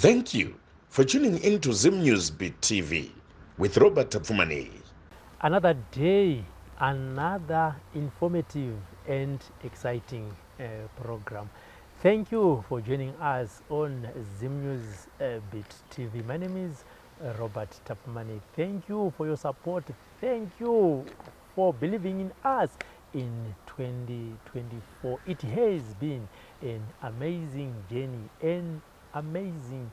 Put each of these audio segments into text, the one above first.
Thank you for tuning in to Zim News Beat TV with Robert Tapfumaneyi. Another day, another informative and exciting program. Thank you for joining us on Zim News Beat TV. My name is Robert Tapfumaneyi. Thank you for your support. Thank you for believing in us in 2024. It has been an amazing journey, an amazing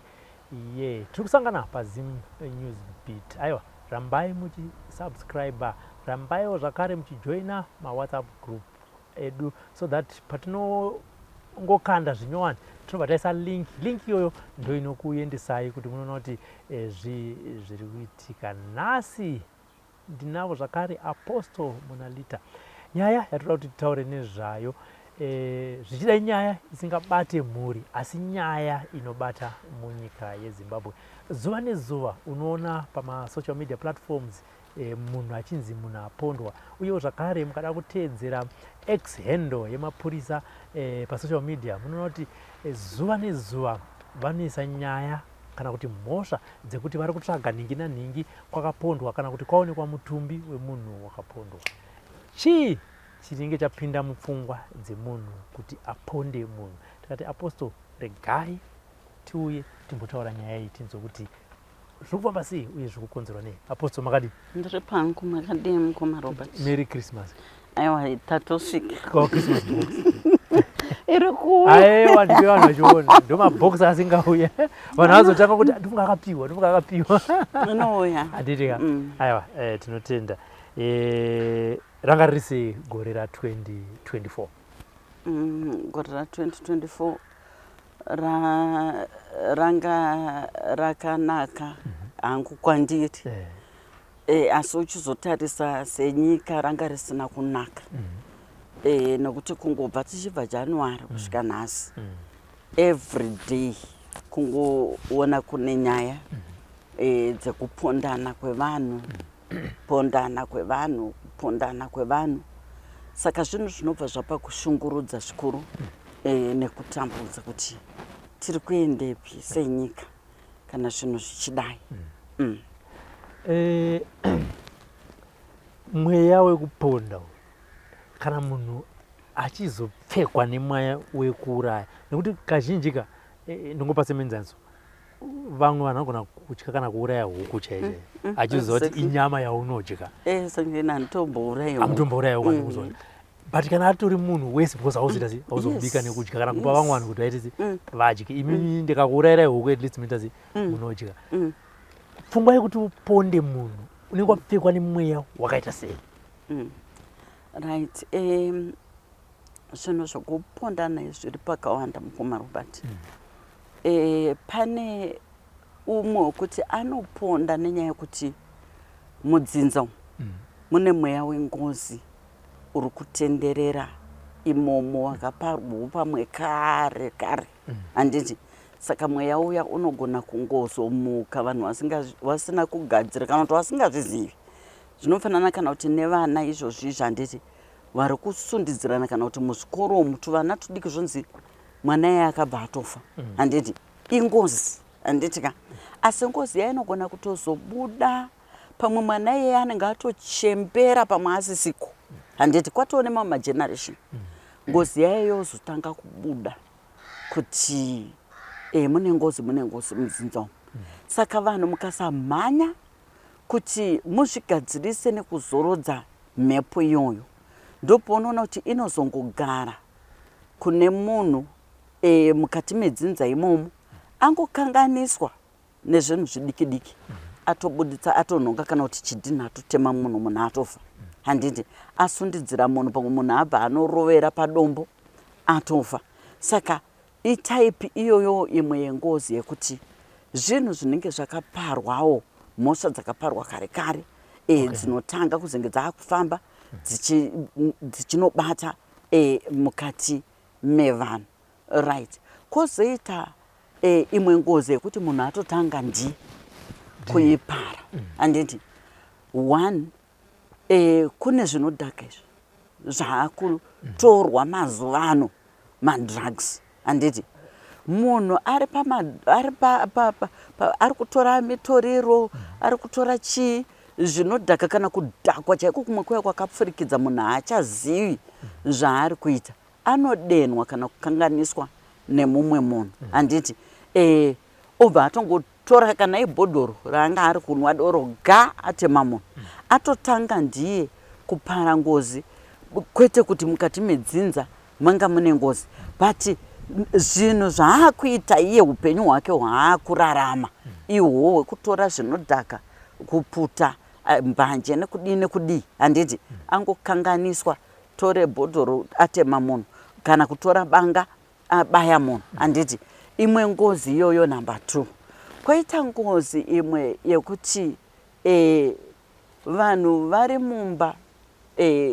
year. Tiri kusangana paZim News Beat. Aiwa, rambai muchisubscribe, rambaiwo zvakare muchijoina maWhatsApp group edu so that patinongokanda zvinyowani tinobva taisa link. Link iyoyo ndo inokuendesai kuti munoona kuti zvii zviri kuitika. Nhasi ndinavo zvakare Apostle Monalita. Nyaya yatoda kuti titaure nezvayo, zvichida inyaya isingabate mhuri, asi nyaya inobata munyika yeZimbabwe. Zuva nezuva unoona pamasocial media platforms munhu achinzi munhu apondwa. Uyewo zvakare mukada kuteedzera X handle yemapurisa pasocial media, munoona kuti zuva nezuva vanoisa nyaya kana kuti mhosva dzekuti vari kutsvaga nhingi nanhingi kwakapondwa kana kuti kwaonekwa mutumbi wemunhu wakapondwa. Chii chinenge chapinda mupfungwa dzemunhu kuti aponde munhu? Tikati, Apostle, regai tiuye timbotaura nyaya iyi, tinzwe kuti zviri kufamba sei uye zviri kukonzerwa nei. Apostle, makadii? Ndiri pangu, makadii mukoma Robert? Merry Christmas. Aiwa, tatosvika. Kwa Christmas box. Iri kuuya. Aiwa, ndipe vanhu vachiona. Ndo mabhokisi asingauye, vanhu vazotanga kuti ndifunga akapiwa, ndifunga akapiwa. Inouya. Handiti ka? Mm. Aiwa, tinotenda. Ranga riri sei gore ra2024? Gore ra2024 ranga rakanaka hangu kwandiri. Asi uchizotarisa senyika, ranga risina kunaka, nekuti kungobva tichibva January kusvika nhasi, every day kungoona kune nyaya dzekupondana kwevanhu, pondana kwevanhu, kupondana kwevanhu. Saka zvinhu zvinobva zvapa kushungurudza zvikuru nekutambudza kuti tiri kuendepi senyika kana zvinhu zvichidai. Mweya wekuponda uyu, kana munhu achizopfekwa nemweya wekuuraya, nekuti kazhinji ka, ndingopa semuenzaniso, vamwe vanhu vanogona kutya kana kuuraya huku chaichai, achiziva kuti inyama yaunodya. Sangena handitombourayiwo. Amutombouraya huku, andikuzona, but kana atori munhu wese, because hauzoita sei, hauzobika nekudya kana kupa vamwe vanhu kuti vaite sei, vadye. Imimi ndikakuurayirai huku, at least munoita sei, munodya. Pfungwa yekuti uponde munhu, unenge wapfekwa nemweya wakaita sei? Right, zvinhu zvokupondana zviri pakawanda, mukoma Robert. Pane umwe wekuti anoponda nenyaya yekuti mudzinza umu mune mweya wengozi uri kutenderera imomo, wakaparwawo pamwe kare kare, handiti? Saka mweya uya unogona kungozomuka vanhu vasina kugadzira kana kuti vasingazvizivi. Zvinofanana kana kuti nevana izvozvi izvi, handiti, vari kusundidzirana kana kuti muzvikoro umu, tuvana tudiki, zvonzi mwana iye akabva atofa, handiti? Ingozi, handiti ka? Asi ngozi iya inogona kutozobuda pamwe mwana iyeye anenge atochembera, pamwe asisiko, handiti? Kwatoo nemamwe mageneration, ngozi yayo yozotanga kubuda kuti mune ngozi, mune ngozi mudzinza umu. Saka vanhu mukasamhanya kuti muzvigadzirise nekuzorodza mhepo iyoyo, ndopaunoona kuti inozongogara kune munhu mukati medzinza imomo. Angokanganiswa nezvinhu zvidiki diki, atobuditsa, atonhonga kana kuti chidhinha, atotema munhu, munhu atofa, handiti? Asundidzira munhu, pamwe munhu abva anorovera padombo, atofa. Saka itype iyoyo imwe yengozi yekuti zvinhu zvinenge zvakaparwawo, mhosva dzakaparwa kare kare dzinotanga kuzenge dzaakufamba dzichinobata mukati mevanhu, right? Kwozoita imwe ngozi yekuti munhu atotanga ndi kuipara, handiti? One, kune zvinodhaka izvi zvaakutorwa mazuva ano, madrugs, handiti? Munhu ari pama ari pa, pa, pa, pa, ari kutora mitoriro, ari kutora chii zvinodhaka kana kudhakwa chaiko kumwe kuya kwakapfurikidza, munhu haachazivi zvaari kuita, anodenwa kana kukanganiswa nemumwe munhu, handiti? Obva atongotora kana ibhodhoro raanga ari kunwa doro, ga atema munhu, atotanga ndiye kupara ngozi. Kwete kuti mukati medzinza manga mune ngozi, but zvinhu zvaakuita iye, upenyu hwake hwaakurarama ihwo hwekutora zvinodhaka, kuputa mbanje nekudii nekudii, handiti? Angokanganiswa, tore bhodhoro atema munhu, kana kutora banga abaya munhu, handiti? Imwe ngozi iyoyo, number 2. Kwoita ngozi imwe yekuti vanhu vari mumba,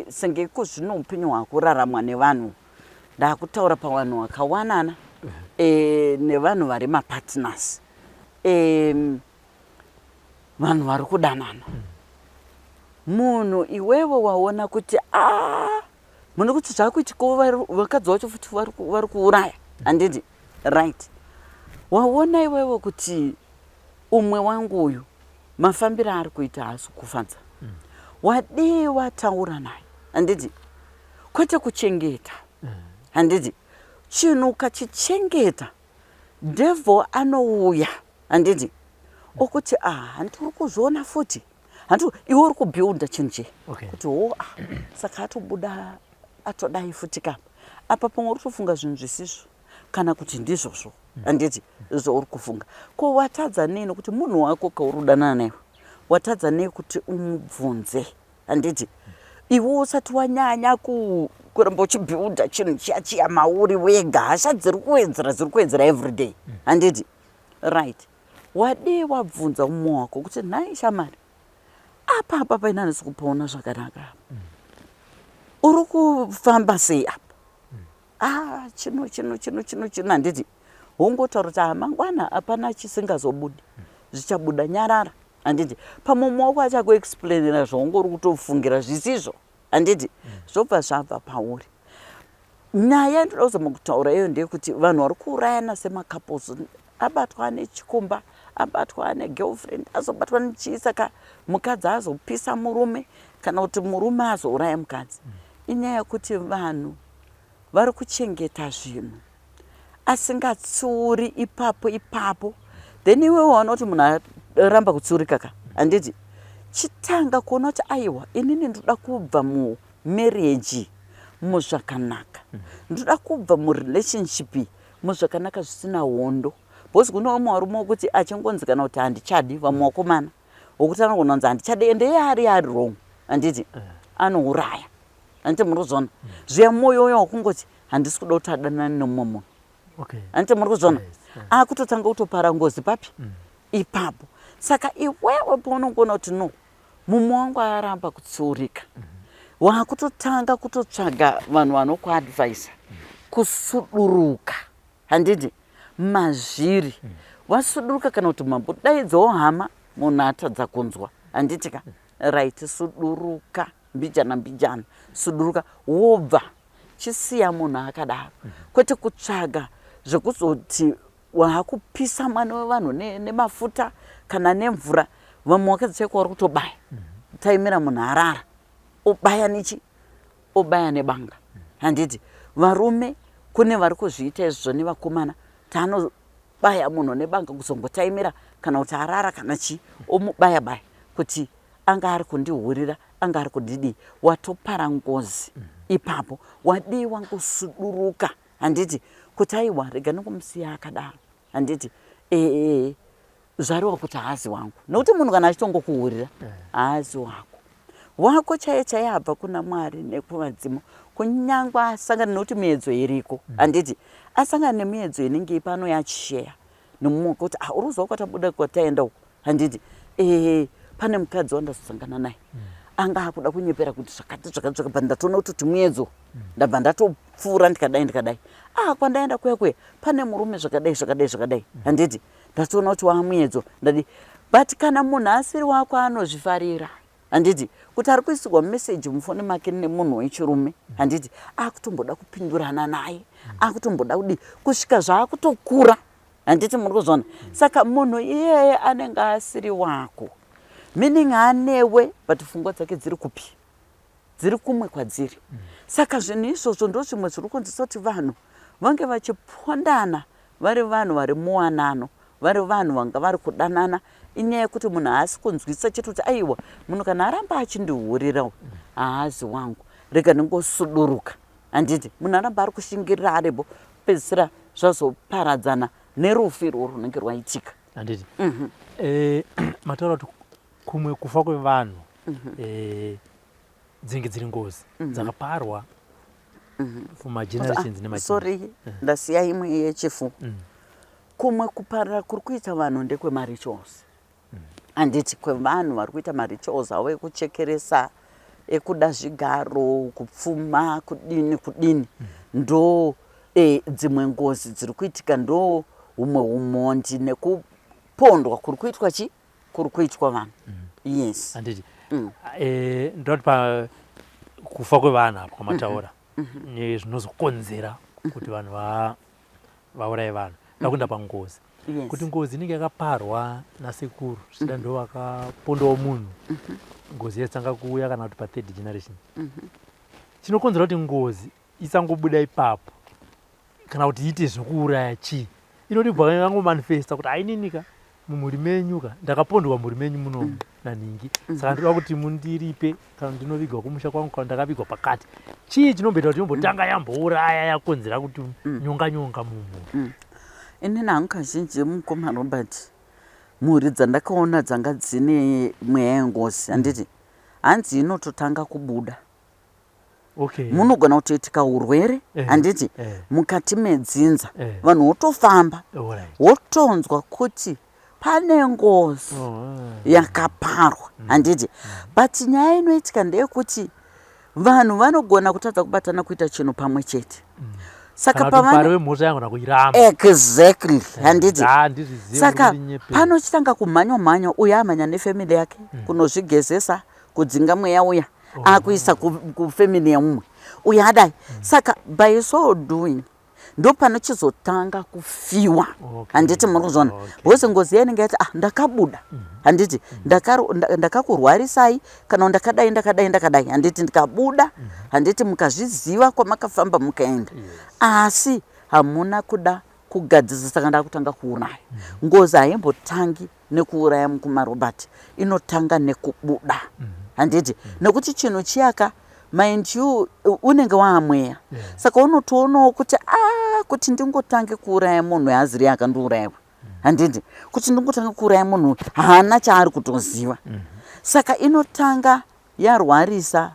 senge iko zvino upenyu hwakuraramwa nevanhu, ndakutaura pavanhu vakawanana nevanhu vari mapartners, vanhu vari kudanana. Munhu iwewe waona kuti a mune kuti zvakuitikawo, vakadzi vacho futi vari kuuraya, handiti? Right, waona iwewe kuti umwe wangu uyu mafambiro aari kuita haasi kufadza. Wadii wataura naye, handiti? Kwete kuchengeta, handiti? Chinhu ukachichengeta, devil anouya, handiti, okuti, "Ah, handiti uri kuzviona futi? Handiti iwe uri kubuilda chinhu che kuti ho, ah, saka atobuda atodai futi kapa apa." Pamwe uri kutofunga zvinhu zvisizvo, kana kuti ndizvozvo, handiti, zvauri kufunga. Ko watadza nei? Nokuti munhu wako kauri kudanana naye, watadza nei kuti umubvunze, handiti? Iwe usati wanyanya kuramba uchibuilda chinhu chiya chiya mauri wega, hasha dziri kuwedzera, dziri kuwedzera everyday, handiti? Right, wadii wabvunza umwe wako kuti, "Nhai shamari, apa apa paina handisi kupaona zvakanaka apa, uri kufamba sei apa?" "Ah, chino chino chino chino chino," handiti? Wongotaura kuti, "Ah, mangwana hapana chisingazobudi, zvichabuda, nyarara," handiti? Pamwe mumwe wako achakuexplainira zvaungori kutofungira zvisizvo, handiti? Zvobva zvabva pauri. Nyaya yandinoda kuzama kutaura iyo ndeyekuti vanhu vari kuurayana semacouples, abatwa nechikomba, abatwa negirlfriend, azobatwa nechii, saka mukadzi azopisa murume kana kuti murume azouraya mukadzi. Inyaya yekuti vanhu vari kuchengeta zvinhu asingatsiuri ipapo ipapo. Then iwe waona kuti munhu aramba kutsiurika ka, handiti? Chitanga kuona kuti, "Aiwa, inini ndoda kubva mumarriage muzvakanaka, ndoda kubva murelationship muzvakanaka, zvisina hondo." Because kune vamwe varume wekuti achingonzi kana kuti handichadi, vamwe vakomana wokuti anogona kunzi handichadi, ende iye ari wrong, handiti? Anouraya, handiti? Muri kuzviona zviya, mwoyo uyo wakungoti handisi kuda kuti adanane nemumwe munhu, handiti? Muri kuzviona? Yes. Akutotanga kutopara ngozi papi? Ipapo. Saka iwewe paunongoona kuti no, mumwe wangu aramba kutsiurika, wakutotanga kutotsvaga vanhu vanokuadvisa kusuduruka, handiti? Mazviri wasuduruka, kana kuti mambodaidzawo hama, munhu atadza kunzwa, handiti ka? Right, suduruka mbijana mbijana, suduruka, wobva chisiya munhu akadaro, kwete kutsvaga zvekuzoti waakupisa mwana wevanhu nemafuta kana nemvura. Vamwe vakadzi chaiko vari kutobaya, taimira munhu arara, obaya nechi, obaya nebanga, handiti? Varume kune vari kuzviita izvozvo nevakomana, taanobaya munhu nebanga kuzongotaimira kana kuti arara kana chii, omubaya baya kuti anga ari kundihurira, anga ari kundidii. Watopara ngozi ipapo. Wadii wangosuduruka, handiti? Kuti aiwa, rega ndingomusiya akadaro, handiti? Ee, zvariwa kuti haazi wangu, nokuti munhu kana achitongokuhurira haazi wako. Wako chaiye chaiye abva kuna Mwari nekuvadzimu, kunyangwe asangana nekuti miedzo iriko, handiti? Asangana nemiedzo inenge ipano, yachisheya nomumwe kuti, "Ah, uri kuziva kwatabuda, kwataenda uko, handiti? Ee, pane mukadzi wandazosangana naye, anga akuda kunyepera kuti zvakati zvakati zvakati, but ndatoona kutoti muedzo, ndabva ndatopfuura, ndikadai ndikadai. Ah, kwandaenda kuya kuya pane murume zvakadai zvakadai zvakadai, handiti? Ndatoona kuti waamuedzo, ndadi." But kana munhu asiri wako anozvifarira, handiti? Kuti ari kuisirwa meseji mufoni make nemunhu wechirume, handiti? Akutomboda kupindurana naye, akutomboda kudii, kusvika zvaakutokura, handiti muri kuzviona? Saka munhu iyeye anenge asiri wako, meaning anewe, but pfungwa dzake dziri kupi? Dziri kumwe kwadziri. Saka zvinhu izvozvo ndo zvimwe zviri kukonzesa kuti vanhu vange vachipondana vari vanhu vari muwanano, vari vanhu vanga vari kudanana. Inyaya yekuti munhu haasi kunzwisisa chete kuti aiwa, munhu kana aramba achindihurira haazi wangu, rega ndingosuduruka, handiti? Munhu aramba ari kushingirira aripo, pedzisira zvazoparadzana nerufu irwo runenge rwaitika. Handiti? Mataura kuti kumwe kufa kwevanhu dzinenge dziri ngozi dzakaparwa for magenerations nema. Sorry, ndasiya imwe yechifu. Kumwe kuparira kuri kuita vanhu ndekwemarituals, handiti? Kwevanhu vari kuita marituals avo ekuchekeresa, ekuda zvigaro, kupfuma, kudini kudini. Ndo dzimwe ngozi dziri kuitika, ndo humwe umhondi nekupondwa kuri kuitwa chi kuri kuitwa vanhu, yes. Handiti? Ndinoti pa kufa kwevanhu apo kwamataura nezvinozokonzera kuti vanhu vauraye vanhu, ndakuenda pangozi, kuti ngozi inenge yakaparwa nasekuru, zvichida ndo vakapondawo munhu, ngozi yatanga kuuya, kana kuti pathird generation. Chinokonzera kuti ngozi isangobuda ipapo kana kuti iite zvekuuraya chii? Inoti bva yangomanifesta kuti aininika mumhuri menyu ka, ndakapondwa mhuri menyu munomu nanhingi, saka ndoda kuti mundiripe, kana ndinovigwa kumusha kwangu, kana ndakavigwa pakati. Chii chinomboita kuti yombotanga yambouraya, yakonzera kuti nyonga nyonga mumhuri? Inini hangu kazhinji, mukoma Robert, mhuri dzandakaona dzanga dzine mweya yengozi, handiti, hanzi inototanga kubuda. Munogona kutoitika urwere, handiti, mukati medzinza, vanhu wotofamba, wotonzwa kuti pane ngozi yakaparwa, handiti? But nyaya inoitika ndeyekuti vanhu vanogona kutadza kubatana kuita chinhu pamwe chete. Saka Kana kuti mupari wemhosva yangona kuiramba. Exactly, handiti? Ah, ndizvizive. Saka kuti ndinyepere. Panochitanga kumhanywa mhanywa, uyo amhanya nefamily yake kunozvigezesa, kudzinga mweya uya, akuisa kufamily yeumwe uyo adai. Saka by so doing ndo panochizotanga kufiwa, handiti muri kuzviona? Because ngozi iya inenge yati, ah, ndakabuda, handiti? Ndakakurwarisai kana ndakadai, ndakadai, ndakadai, handiti? Ndikabuda, handiti? Mukazviziva kwamakafamba mukaenda, asi hamuna kuda kugadzisa, saka ndakutanga kuuraya. Ngozi haimbotangi nekuuraya, mukoma Robert, inotanga nekubuda, handiti? Nekuti chinhu chiyaka, mind you, unenge waamweya, saka unotoonawo kuti a kuti ndingotange kuuraya munhu haaziri akandiurayiwa, handiti? Kuti ndingotanga kuuraya munhu haana chaari kutoziva. Saka inotanga yarwarisa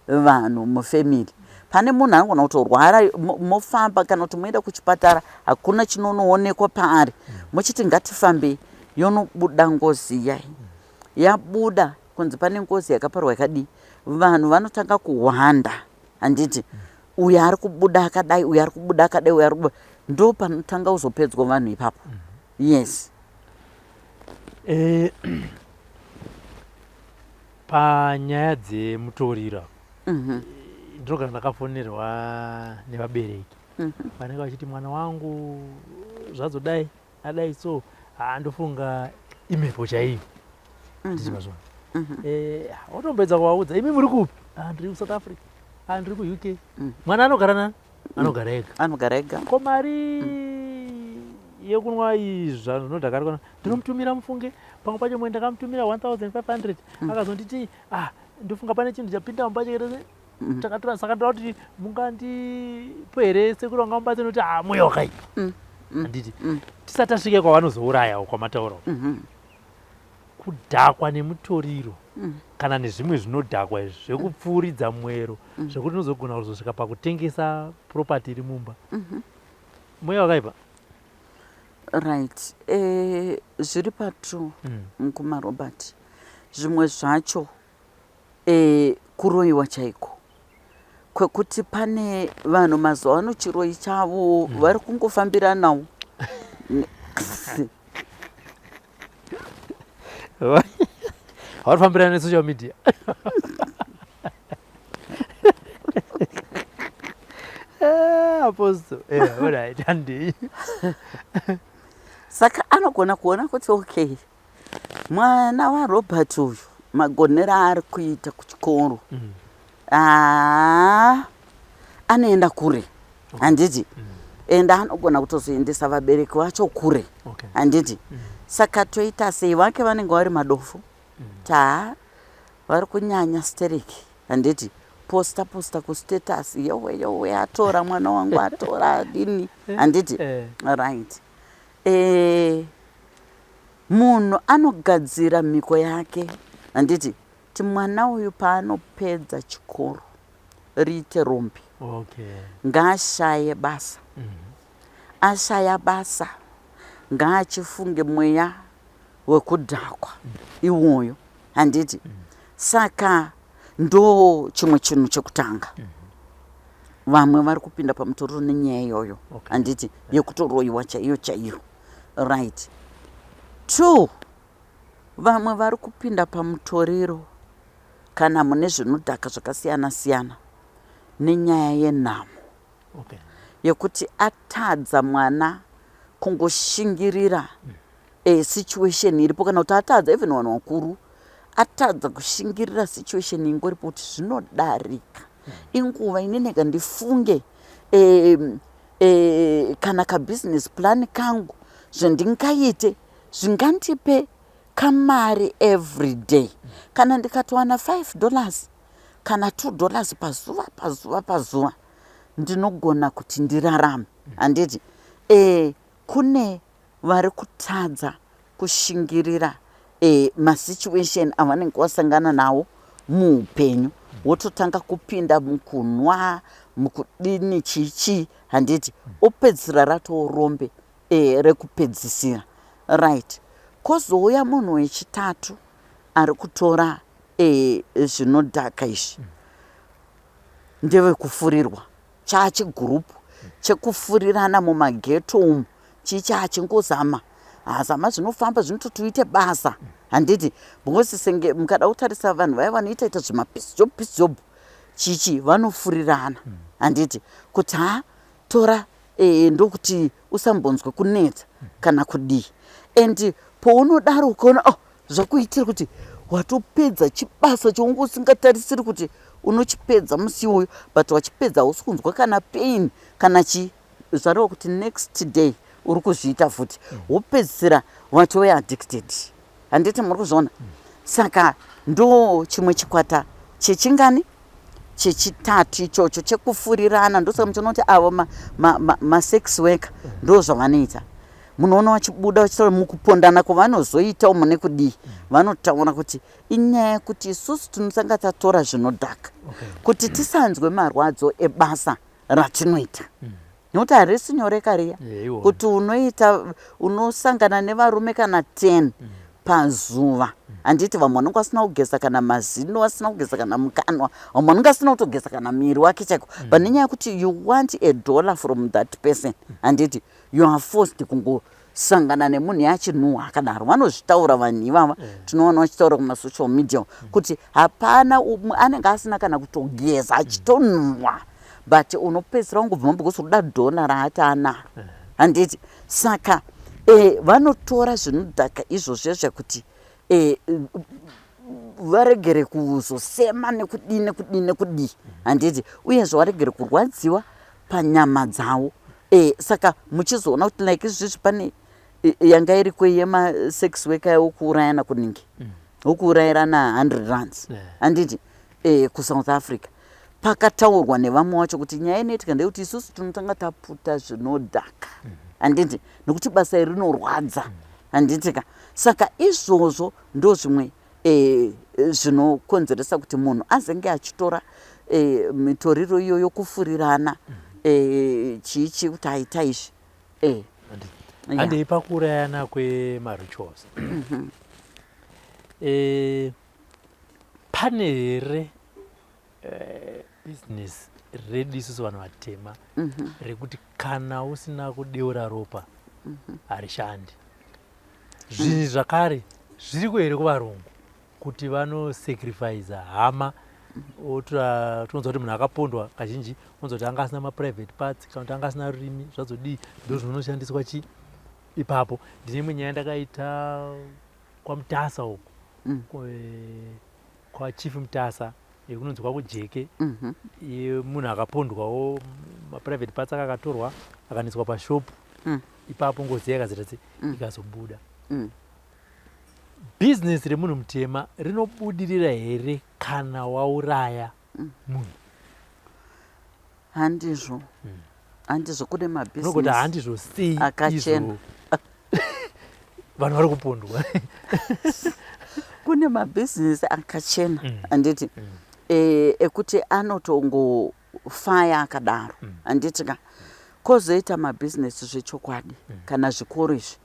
vanhu mufamily. Pane munhu anogona kutorwara, mofamba kana kuti moenda kuchipatara, hakuna chinonoonekwa paari. Muchiti ngatifambei, yonobuda ngozi iyai. Yabuda kunzi pane ngozi yakaparwa yakadii, vanhu vanotanga kuhwanda, handiti? Uyo ari kubuda akadai, uyo ari kubuda akadai, uyo ari kubuda, ndo panotanga kuzopedzwa vanhu ipapo, yes. Panyaya dzemutoriro, ndinogara ndakafonerwa nevabereki vanenge vachiti mwana wangu zvazodai, adai, so handofunga imhepo chaiyo, handiti mazvona? Wotombedza kuvaudza, imi muri kupi? "Ah, ndiri kuSouth Africa." "Ah, ndiri kuUK." Mwana anogara nani? Anogara ega. Anogara ega. Ko mari yekunwa izva zvinodhakarikwa ndinomutumira, mufunge. Pamwe pacho mwe ndakamutumira 1500, akazonditi, ah, ndofunga pane chinhu chapinda mumba chakaita takatora, saka ndoda kuti mungandipe here sekuru vangamubatsira, nokuti ah, mweya wakaipa, handiti? Tisati tasvike kwavanozouraya kwamataura, kudhakwa nemutoriro kana nezvimwe zvinodhakwa izvi zvekupfuuridza mwero, zvekuti unozogona kuzosvika pakutengesa property iri mumba, mweya wakaipa? Right, zviri patrue, mukoma Robert. Zvimwe zvacho kuroyiwa chaiko, kwekuti pane vanhu mazuva ano chiroyi chavo vari kungofambira nawo. Vanofambirana nesocial media. Apostle, alright, handei. Saka anogona kuona kuti okay, mwana waRobert uyu magonero aari kuita kuchikoro, aa anoenda kure, handiti? Ende anogona kutozoendesa vabereki vacho kure, handiti? Saka toita sei? Vake vanenge vari madofo, taa vari kunyanya stereki, handiti? Posta posta kustatus, yowe yowe, atora mwana wangu, atora adini, handiti? Right. Munhu anogadzira mhiko yake, handiti? Ti mwana uyu paanopedza chikoro riite rombe, ngaashaye basa. Ashaya basa, ngaachifunge mweya wekudhakwa iwoyo, handiti? Saka ndo chimwe chinhu chekutanga. Vamwe vari kupinda pamutoriro nenyaya iyoyo, handiti? Yekutoroyiwa chaiyo chaiyo, right? Two, vamwe vari kupinda pamutoriro kana mune zvinodhaka zvakasiyana siyana nenyaya yenhamo, yekuti atadza mwana kungoshingirira situation iripo, kana kuti atadza, even vanhu vakuru, atadza kushingirira situation ingoripo kuti zvinodarika, inguva ineneka ndifunge kana kabusiness plan kangu, zvendingaite zvingandipe kamari every day. Kana ndikatowana $5 kana $2 pazuva pazuva pazuva, ndinogona kuti ndirarame, handiti? Kune vari kutadza kushingirira masituation avanenge vasangana nawo muupenyu, wototanga kupinda mukunwa, mukudini, chichi, handiti? Opedzisira ratoorombe rekupedzisira, right? Kwozouya munhu wechitatu ari kutora zvinodhaka izvi, ndevekufurirwa. Chachigurupu chekufurirana mumageto umu, chichi achingozama hazama, zvinofamba, zvinototi uite basa, handiti? Because senge mukada kutarisa vanhu vaya vanoita ita zvimapiece job, piece job, chichi, vanofurirana, handiti? Kuti ha, tora ndokuti usambonzwe kunetsa kana kudii. And pounodaro ukaona, oh, zvakuitira kuti watopedza chibasa chaunge usingatarisiri kuti unochipedza musi iwoyo, but wachipedza, hausi kunzwa kana pain kana chii. Zvareva kuti next day uri kuzviita futi, wopedzisira watove addicted, handiti? Muri kuzviona? Saka ndo chimwe chikwata chechingani? Chechitatu ichocho chekufurirana. Ndosaka muchiona kuti avo masex worker ndo zvavanoita. Munoona vachibuda vachitaura mukupondana kwavanozoita umu nekudii, vanotaura kuti inyaya yekuti isusu tinosanga tatora zvinodhaka kuti tisanzwe marwadzo ebasa ratinoita, nekuti harisi nyore kariya kuti unoita, unosangana nevarume kana 10 pazuva, handiti? Vamwe vanonge vasina kugeza kana mazino, vasina kugeza kana mukanwa, vamwe vanonge vasina kutogeza kana muviri wake chaiko, but nenyaya yekuti you want a dollar from that person, handiti? You are forced kungosangana nemunhu yachinhuhwa akadaro. Vanozvitaura vanhu ivava, tinoona vachitaura kumasocial media kuti hapana anenge asina kana kutogeza, achitonhuhwa, but unopedzisira ungobvuma because uda dhona raati anaro, handiti? Saka vanotora zvinodhaka izvozvo zvekuti varegere kuzosema nekudii nekudii nekudii, handiti? Uyezve varegere kurwadziwa panyama dzavo. Saka muchizoona kuti like izvizvi pane yanga iriko yemasex worker yokuurayana kuningi, wokuurayirana 100 rands, handiti? KuSouth Africa pakataurwa nevamwe vacho kuti nyaya inoitika ndeyekuti isusu tinotanga taputa zvinodhaka, handiti? Nekuti basa iri rinorwadza, handiti ka? Saka izvozvo ndo zvimwe zvinokonzeresa kuti munhu azenge achitora mitoriro iyoyo, kufurirana, chii chii, kuti aita izvi. Handei pakuurayana kwemarituals. Pane here business redu isusu vanhu vatema rekuti kana usina kudeura ropa harishandi? Zvinhu zvakare zviriko here kuvarungu? Kuti vanosacrifica hama, otora, tonzwa kuti munhu akapondwa kazhinji onzwa kuti anga asina maprivate parts kana kuti anga asina rurimi, zvazodii, ndo zvinonoshandiswa chi ipapo. Ndine imwe nyaya ndakaita kwaMutasa uko, kwaChief Mutasa, yekunonzi kwaKujeke, yemunhu akapondwawo, maprivate parts aka akatorwa akaniswa pashopu. Ipapo ngozi yakazoita se ikazobuda. Bhizinesi remunhu mutema rinobudirira here kana wauraya munhu? Handizvo, handizvo. Kune unogoti mabhizinesi handizvo sei? Akachena. Izvo vanhu vari kupondwa. Kune mabhizinesi akachena, handiti, ekuti anotongofaya akadaro, handiti ka? Kwozoita mabhizinesi zvechokwadi, kana zvikoro izvi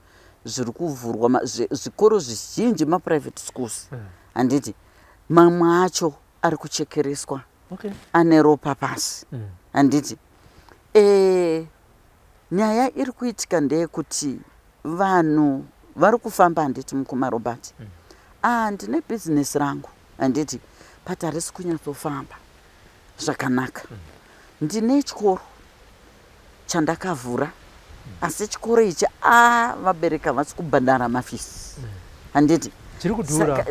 zviri kuvhurwa, zvikoro zvizhinji, maprivate schools, handiti, mamwe acho ari kuchekereswa, ane ropa pasi, handiti? Nyaya iri kuitika ndeyekuti vanhu vari kufamba, handiti, mukoma Robert, ah, ndine bhizinesi rangu, handiti, but harisi kunyatsofamba zvakanaka. Ndine chikoro chandakavhura, asi chikoro ichi, a, vabereki havasi kubhadhara mafisi, handiti? Chiri kudhura.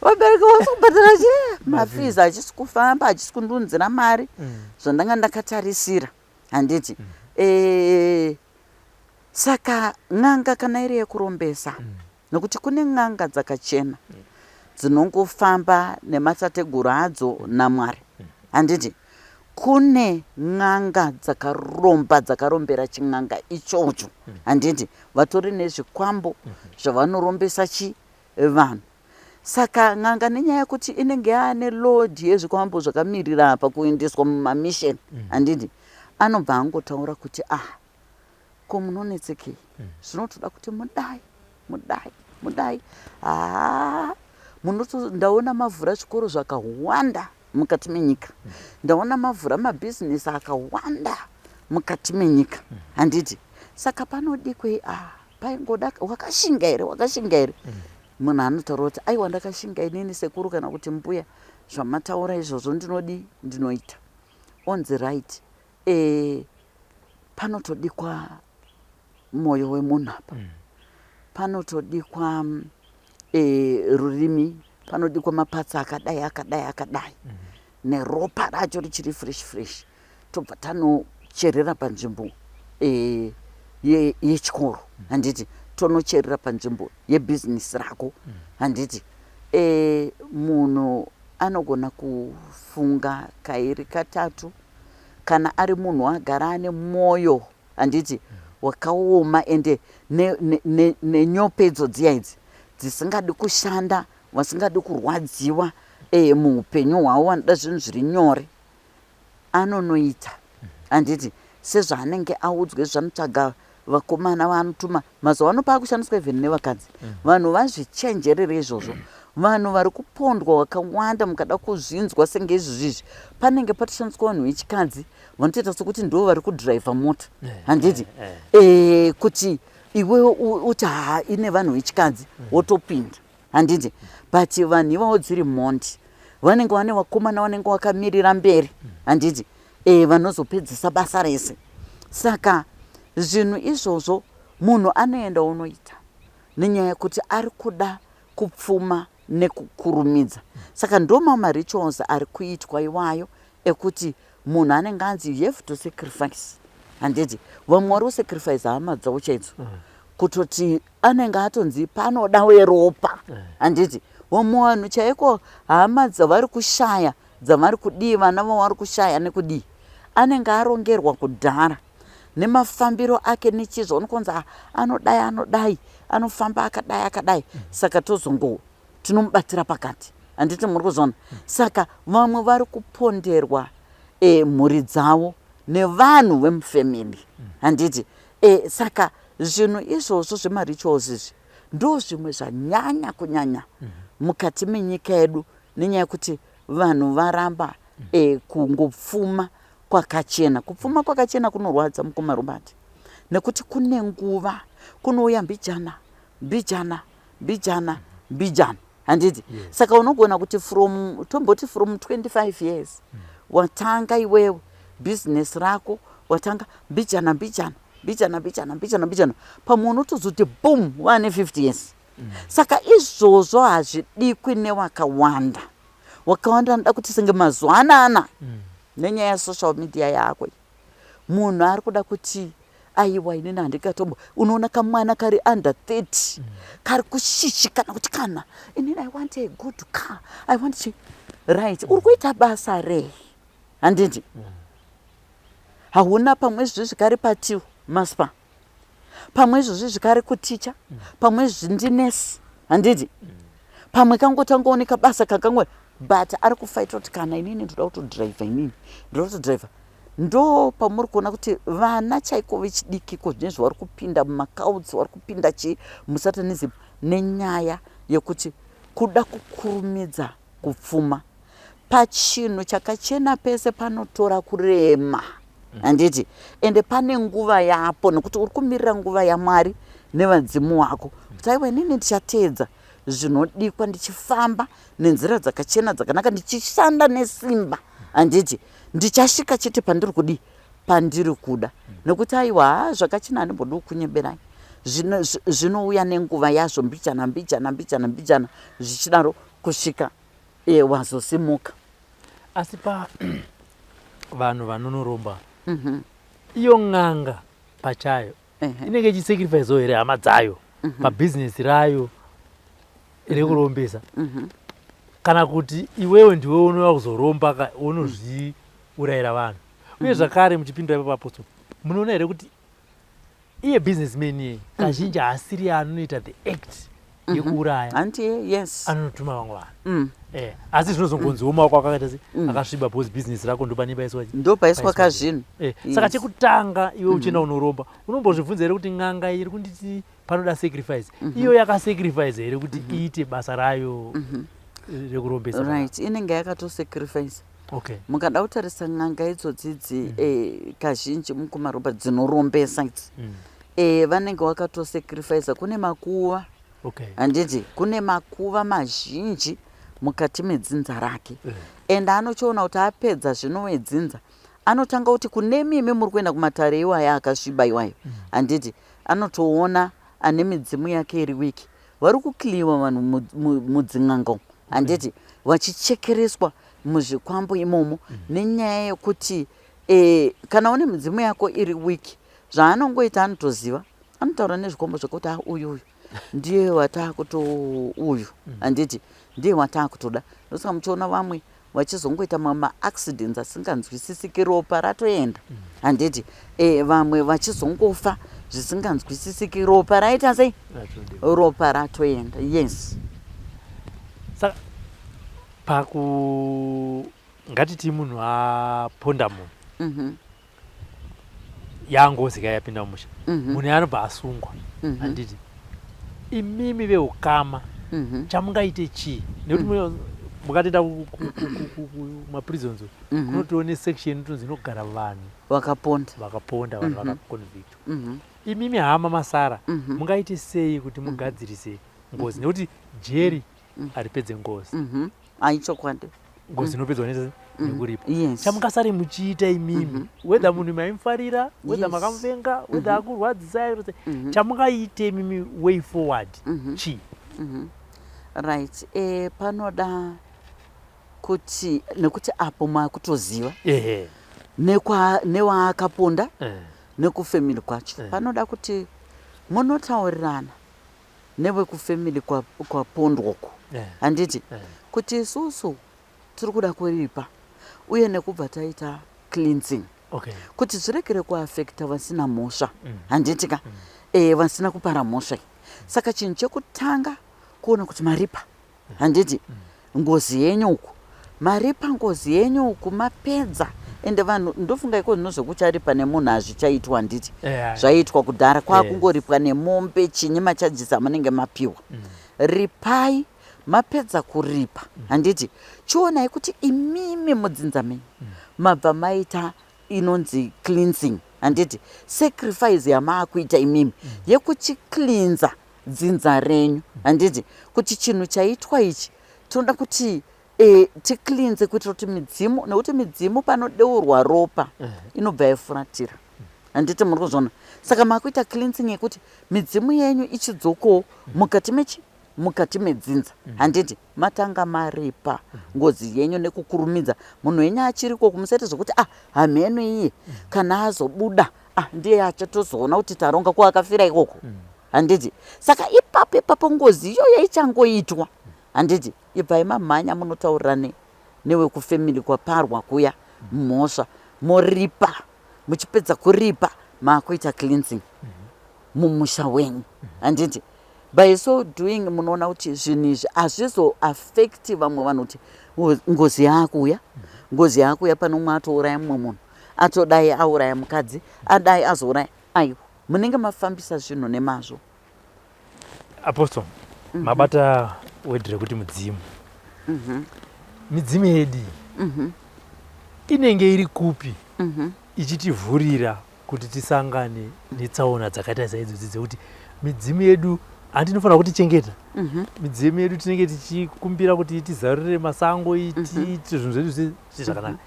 Vabereki vasi kubhadhara che mafees, hachisi kufamba, hachisi kundunzira mari zvandanga ndakatarisira, handiti? Saka n'anga kana iri yekurombesa, nokuti kune n'anga dzakachena dzinongofamba nematateguru adzo naMwari, handiti? Kune n'anga dzakaromba, dzakarombera chin'anga ichocho, handiti? Vatori nezvikwambo zvavanorombesa chi vanhu. Saka n'anga, nenyaya yekuti inenge yaane load yezvikwambo zvakamirira apa kuendeswa mumamisheni, handiti, anobva angotaura kuti, "Ah, ko munonetsekei? Zvinotoda kuti mudai, mudai, mudai. Haa, munoto ndaona mavhura zvikoro zvakawanda mukati menyika, ndaona mavhura mabhizinesi akawanda mukati menyika, handiti? Saka panodikwei? Ah, paingoda wakashinga here? Wakashinga here?" Munhu anotaura kuti, "Aiwa, ndakashinga inini sekuru kana kuti mbuya, zvamataura izvozvo ndinodi, ndinoita." Onzi, "Right, panotodikwa mwoyo wemunhu apa, panotodikwa rurimi, panodikwa mapatsi akadai, akadai, akadai, neropa racho richiri fresh fresh, tobva tanocherera panzvimbo yechikoro, handiti? Tonocherera panzvimbo yebhizinesi rako, handiti?" Munhu anogona kufunga kairi katatu kana ari munhu agara ane mwoyo, handiti, wakaoma, ende nenyopedzo dziya idzi dzisingadi kushanda, vasingadi kurwadziwa muupenyu hwavo, vanoda zvinhu zviri nyore, anonoita, handiti, sezvaanenge audzwe. Zvanotsvaga vakomana vaanotuma. Mazuva ano paakushandiswa even nevakadzi. Vanhu vazvichenjerere izvozvo. Vanhu vari kupondwa vakawanda, mukada kuzvinzwa senge izvozvizvi, panenge patoshandiswa vanhu vechikadzi vanotoita sekuti ndo vari kudhiraivha mota, handiti? Kuti iwe uti, "Ha, ine vanhu vechikadzi," wotopinda, handiti? But vanhu ivavo dziri mhondi, vanenge vane vakomana vanenge vakamirira mberi, handiti, vanozopedzisa basa rese. Saka zvinhu izvozvo munhu anoenda unoita nenyaya yekuti ari kuda kupfuma nekukurumidza. Saka ndo mamwe marituals ari kuitwa iwayo ekuti munhu anenge anzi, "You have to sacrifice," handiti? Vamwe vari kusacrifice hama dzavo chaidzo, kutoti anenge atonzi panoda weropa, handiti? Vamwe vanhu chaiko, hama dzavari kushaya, dzavari kudii, vana vavari kushaya nekudii, anenge arongerwa kudhara nemafambiro ake nechizvo unokonzi, "Ah, anodai, anodai, anofamba akadai, akadai, saka tozongo tinomubatira pakati," handiti? Muri kuzona? Saka vamwe vari kuponderwa mhuri dzavo nevanhu vemufamily, handiti? Saka zvinhu izvozvo zvemarituals izvi ndo zvimwe zvanyanya kunyanya mukati menyika yedu, nenyaya yekuti vanhu varamba kungopfuma kwakachena. Kupfuma kwakachena kunorwadza, mukoma Robert, nekuti kune nguva. Kunouya mbijana mbijana mbijana mbijana, handiti? Saka unogona kuti from, tomboti from 25 years watanga iwewe bhizinesi rako, watanga mbijana mbijana mbijana mbijana mbijana mbijana, pamwe unotozoti boom, waane 50 years. Saka izvozvo hazvidikwi newakawanda. Wakawanda vanoda kuti senge mazuva anana nenyaya yesocial media yako iyi. Munhu ari kuda kuti aiwa, inini handingatombo. Unoona kamwana kari under 30 kari kushishikana kuti kana inini I want a good car, I want chi. Right, uri kuita basa rei? Handiti hauna pamwe izvozvi kari patiwo maspa, pamwe izvozvi zvikari kuticha, pamwe izvi ndinesi, handiti? Pamwe kangotangaoneka basa kakangwe, but ari kufaita kuti kana inini ndoda kutodhiraivha, inini ndoda kutodhiraivha. Ndo pamuri kuona kuti vana chaiko vechidikiko zvinezvi vari kupinda mumacults, vari kupinda chii, musatanism, nenyaya yekuti kuda kukurumidza kupfuma. Pachinhu chakachena pese panotora kurema, handiti? Ende pane nguva yapo, nekuti uri kumirira nguva yaMwari nevadzimu wako kuti aiwa, inini ndichateedza zvinodikwa, ndichifamba nenzira dzakachena dzakanaka, ndichishanda nesimba, handiti? Ndichasvika chete pandiri kudii, pandiri kuda. Nekuti aiwa, ha, zvakachena handimbodi kukunyeberai. Zvinouya nenguva yazvo, mbijana mbijana mbijana mbijana, zvichidaro kusvika wazosimuka. Asi pa vanhu vanonoromba, iyo n'anga pachayo inenge ichisacrificewo here hama dzayo pabhizinesi rayo rekurombesa, kana kuti iwewe ndiwe unouya kuzoromba ka, unozviurayira vanhu? Uye zvakare, muchipindura ipapo, Apostle, munoona here kuti iye businessman iye kazhinji haasiri anoita the act yekuuraya? Handiye, yes. Anotuma vamwe vanhu. Asi zvinozongonziwo maoko akakaita se akasviba because business rako ndopane paiswa Ndo paiswa kazvinhu. Saka chekutanga, iwe uchienda unoromba, unombozvibvunza here kuti n'anga iri kunditi panoda sacrifice, iyo yakasacrifice here kuti iite basa rayo rekurombesa? Right, inenge yakatosacrifice. Mukada kutarisa n'anga idzodzidzi, kazhinji mukumaromba dzinorombesa idzi, vanenge vakatosacrifice. Kune makuva, handiti? Kune makuva mazhinji mukati medzinza rake. And anochiona kuti apedza zvino wedzinza, anotanga kuti kune mimi muri kuenda kumatare iwaya akasviba iwayo, handiti? Anotoona ane midzimu yake iri weak, vari kukliwa vanhu mudzin'anga umu, handiti? Vachichekereswa muzvikwambo imomo nenyaya yekuti kana une midzimu yako iri weak, zvaanongoita, anotoziva, anotaura nezvikwambo zvekuti ah, uyu uyu ndiye wataakuto uyu, handiti? Ndiye wataakutoda. Ndosaka muchiona vamwe vachizongoita mamwe maaccidents asinganzwisisiki, ropa ratoenda, handiti? Vamwe vachizongofa zvisinganzwisisiki, ropa raita sei? Ropa ratoenda, yes. Saka paku ngatiti munhu aponda munhu, yangozi ka yapinda mumusha, munhu anobva asungwa, handiti? Imimi veukama chamungaite chii? Nekuti mukatoenda kumaprisons, kunotione section inotonzi inogara vanhu vakaponda. Vakaponda vanhu, vakaconvictwa. Imimi hama masara, mungaite sei kuti mugadzirise ngozi? Nekuti jeri haripedze ngozi. Aichokwadi. Ngozi inopedzwa nekuripa. Chamungasare muchiita imimi, whether munhu maimufarira, whether makamuvenga, whether akurwadzisai, chamungaite imimi, way forward chii? Right, panoda kuti, nekuti apo makutoziva newaakaponda nekufamily kwacho, panoda kuti munotaurirana nevekufamily kwapondwoko, handiti? Kuti isusu tiri kuda kuripa uye nekubva taita cleansing kuti zviregere kuafekta vasina mhosva, handiti ka? Vasina kupara mhosva iyi. Saka chinhu chekutanga kuona kuti maripa, handiti? Ngozi yenyu uku, maripa ngozi yenyu uku, mapedza. Ende vanhu ndofunga iko zvino zvekucharipa nemunhu hazvichaitwa, handiti? Zvaiitwa kudhara, kwakungoripwa nemombe chinyi, macharges amunenge mapiwa. Ripai, mapedza kuripa, handiti? Chionai kuti imimi mudzinza menyu mabva maita inonzi cleansing, Handiti sacrifice yamaakuita imimi yekuchicleansa dzinza renyu, handiti kuti chinhu chaitwa ichi tinoda kuti ticleanse kuitira kuti midzimu, nekuti midzimu panodeurwa ropa inobva yafuratira, handiti muri kuzviona? Saka makuita cleansing yekuti midzimu yenyu ichidzokowo mukati mechi mukati medzinza, handiti matanga maripa ngozi yenyu nekukurumidza. Munhu wenyu achiriko, kumusaite zvokuti, "Ah, hamheno iye kana azobuda, ah, ndiye achatozoona kuti taronga kwaakafira ikoko," handiti? Saka ipapo ipapo ngozi iyoyo ichangoitwa, handiti ibvai mamhanya munotaurirane newekufamily kwaparwa kuya mhosva, moripa. Muchipedza kuripa, maakuita cleansing mumusha wenyu, handiti? By so doing, munoona kuti zvinhu izvi hazvizoaffecti vamwe vanhu kuti ngozi yaakuuya, ngozi yaakuuya, pane umwe atouraya mumwe munhu, atodai auraya mukadzi, adai azouraya. Aiwa, munenge mafambisa zvinhu nemazvo. Apostle, mabata word rekuti mudzimu. Midzimu yedu inenge iri kupi ichitivhurira kuti tisangane netsaona dzakaita saidzodzi, dzekuti midzimu yedu handinofanira kutichengeta? Midzimu yedu tinenge tichikumbira kuti itizarurire masango, itiite zvinhu zvedu zviite zvakanaka.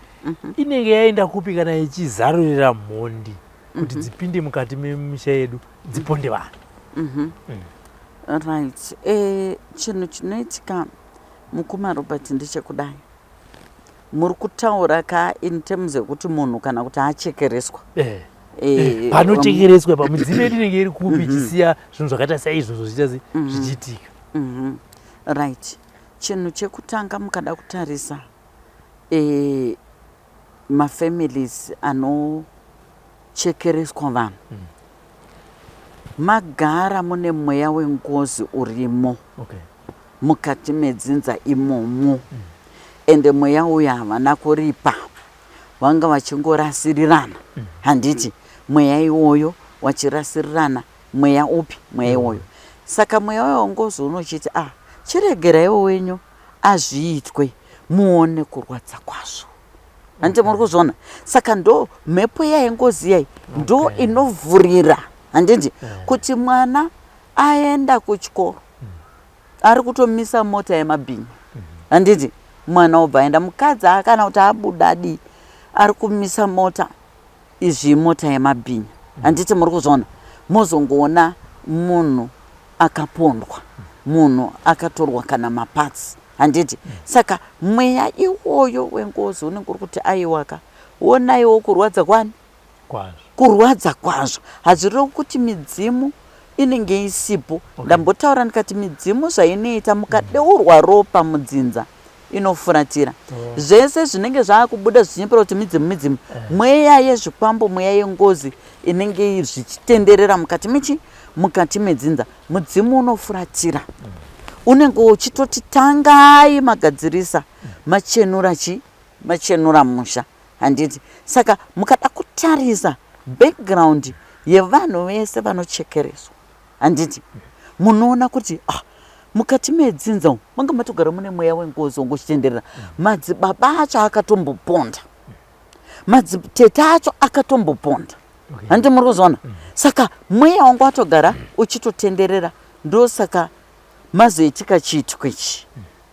Inenge yaenda kupi kana ichizarurira mhondi kuti dzipinde mukati memisha yedu, dziponde vanhu? Right, chinhu chinoitika, mukoma Robert, ndechekudai. Muri kutaura ka in terms yekuti munhu kana kuti achekereswa. Panochekereswa pa, midzimu yedu inenge iri kupi ichisiya zvinhu zvakaita saizvozvo zvichiita zvichiitika? Right, chinhu chekutanga, mukada kutarisa mafamilies anochekereswa vanhu, magara mune mweya wengozi urimo mukati medzinza imomo. Ende mweya uyu havana kuripa, vanga vachingorasirirana, handiti? Mweya iwoyo wachirasirirana, mweya upi? Mweya iwoyo. Saka mweya uyo wengozi unochiti, "Ah, chiregeraiwo wenyu azviitwe, muone kurwadza kwazvo," handiti muri kuzviona? Saka ndo mhepo iya yengozi iyai ndo inovhurira, handiti, kuti mwana aenda kuchikoro, ari kutomisa mota yemabhinya, handiti? Mwana obva aenda, mukadzi akana kuti abuda adii, ari kumisa mota izvi, mota yemabhinya, handiti muri kuzviona? Mozongoona munhu akapondwa, munhu akatorwa kana maparts, handiti? Saka mweya iwoyo wengozi unenge uri kuti, "Aiwaka, onaiwo kurwadza kwani kwazvo." Kurwadza kwazvo. Hazvirevi kuti midzimu inenge isipo. Ndambotaura ndikati midzimu zvainoita, mukadeurwa ropa mudzinza, inofuratira. Zvese zvinenge zvaakubuda zvichinyepera kuti midzimu, midzimu, mweya yezvikwambo, mweya yengozi inenge zvichitenderera mukati mechi mukati medzinza. Mudzimu unofuratira, unenge uchitoti, "Tangai magadzirisa, machenura chi machenura musha," handiti? Saka mukada kutarisa background yevanhu vese vanochekereswa, handiti munoona kuti, ah, mukati medzinza umu manga matogara mune mweya wengozi wangu uchitenderera. Madzibaba acho akatomboponda, madzitete acho akatomboponda, handiti muri kuzviona? Saka mweya wangu watogara uchitotenderera. Ndosaka mazoitika chiitiko ichi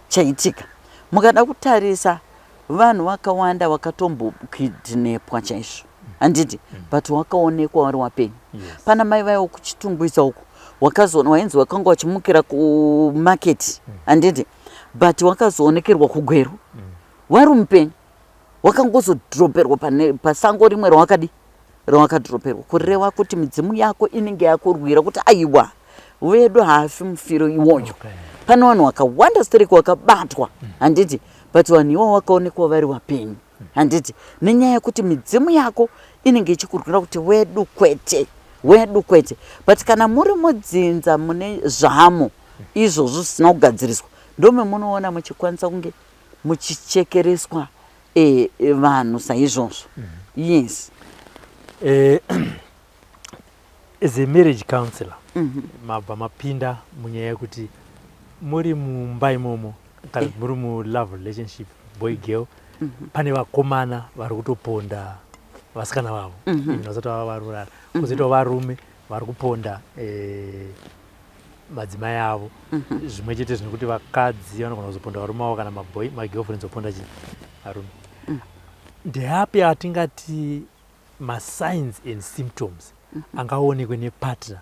chaitika. Mukada kutarisa, vanhu vakawanda vakatombokidnapwa chaizvo, handiti? But wakaonekwa wari wapenyu. Pana mai vaiwo kuChitungwiza uko, wakazoona wainzi wakanga wachimukira kumaketi, handiti? But wakazoonekerwa kuGweru wari mupenyu, wakangozodroperwa pasango rimwe rawakadi rawakadroperwa. Kureva kuti midzimu yako inenge yakurwira kuti, "Aiwa, vedu haafi mufiro iwoyo." Pane vanhu vakawanda stereki wakabatwa, handiti? But vanhu ivo vakaonekwa vari vapenyu, handiti? Nenyaya yekuti midzimu yako inenge ichikurwira kuti wedu kwete, wedu kwete. But kana muri mudzinza mune zvamo izvozvo zvisina kugadziriswa, ndomemunoona muchikwanisa kunge muchichekereswa vanhu saizvozvo, yes. As a marriage counselor, mabva mapinda munyaya yekuti muri mumba imomo kana kuti muri mulove relationship, boy, girl, pane vakomana vari kutoponda. Vasikana vavo even vasati vava varurara. Kwozoitawo varume vari kuponda madzimai avo. Zvimwe chete zvinokuti vakadzi vanogona kuzoponda varume vavo kana magirlfriends oponda chi varume. Ndeapi atingati masigns and symptoms angaonekwe nepartner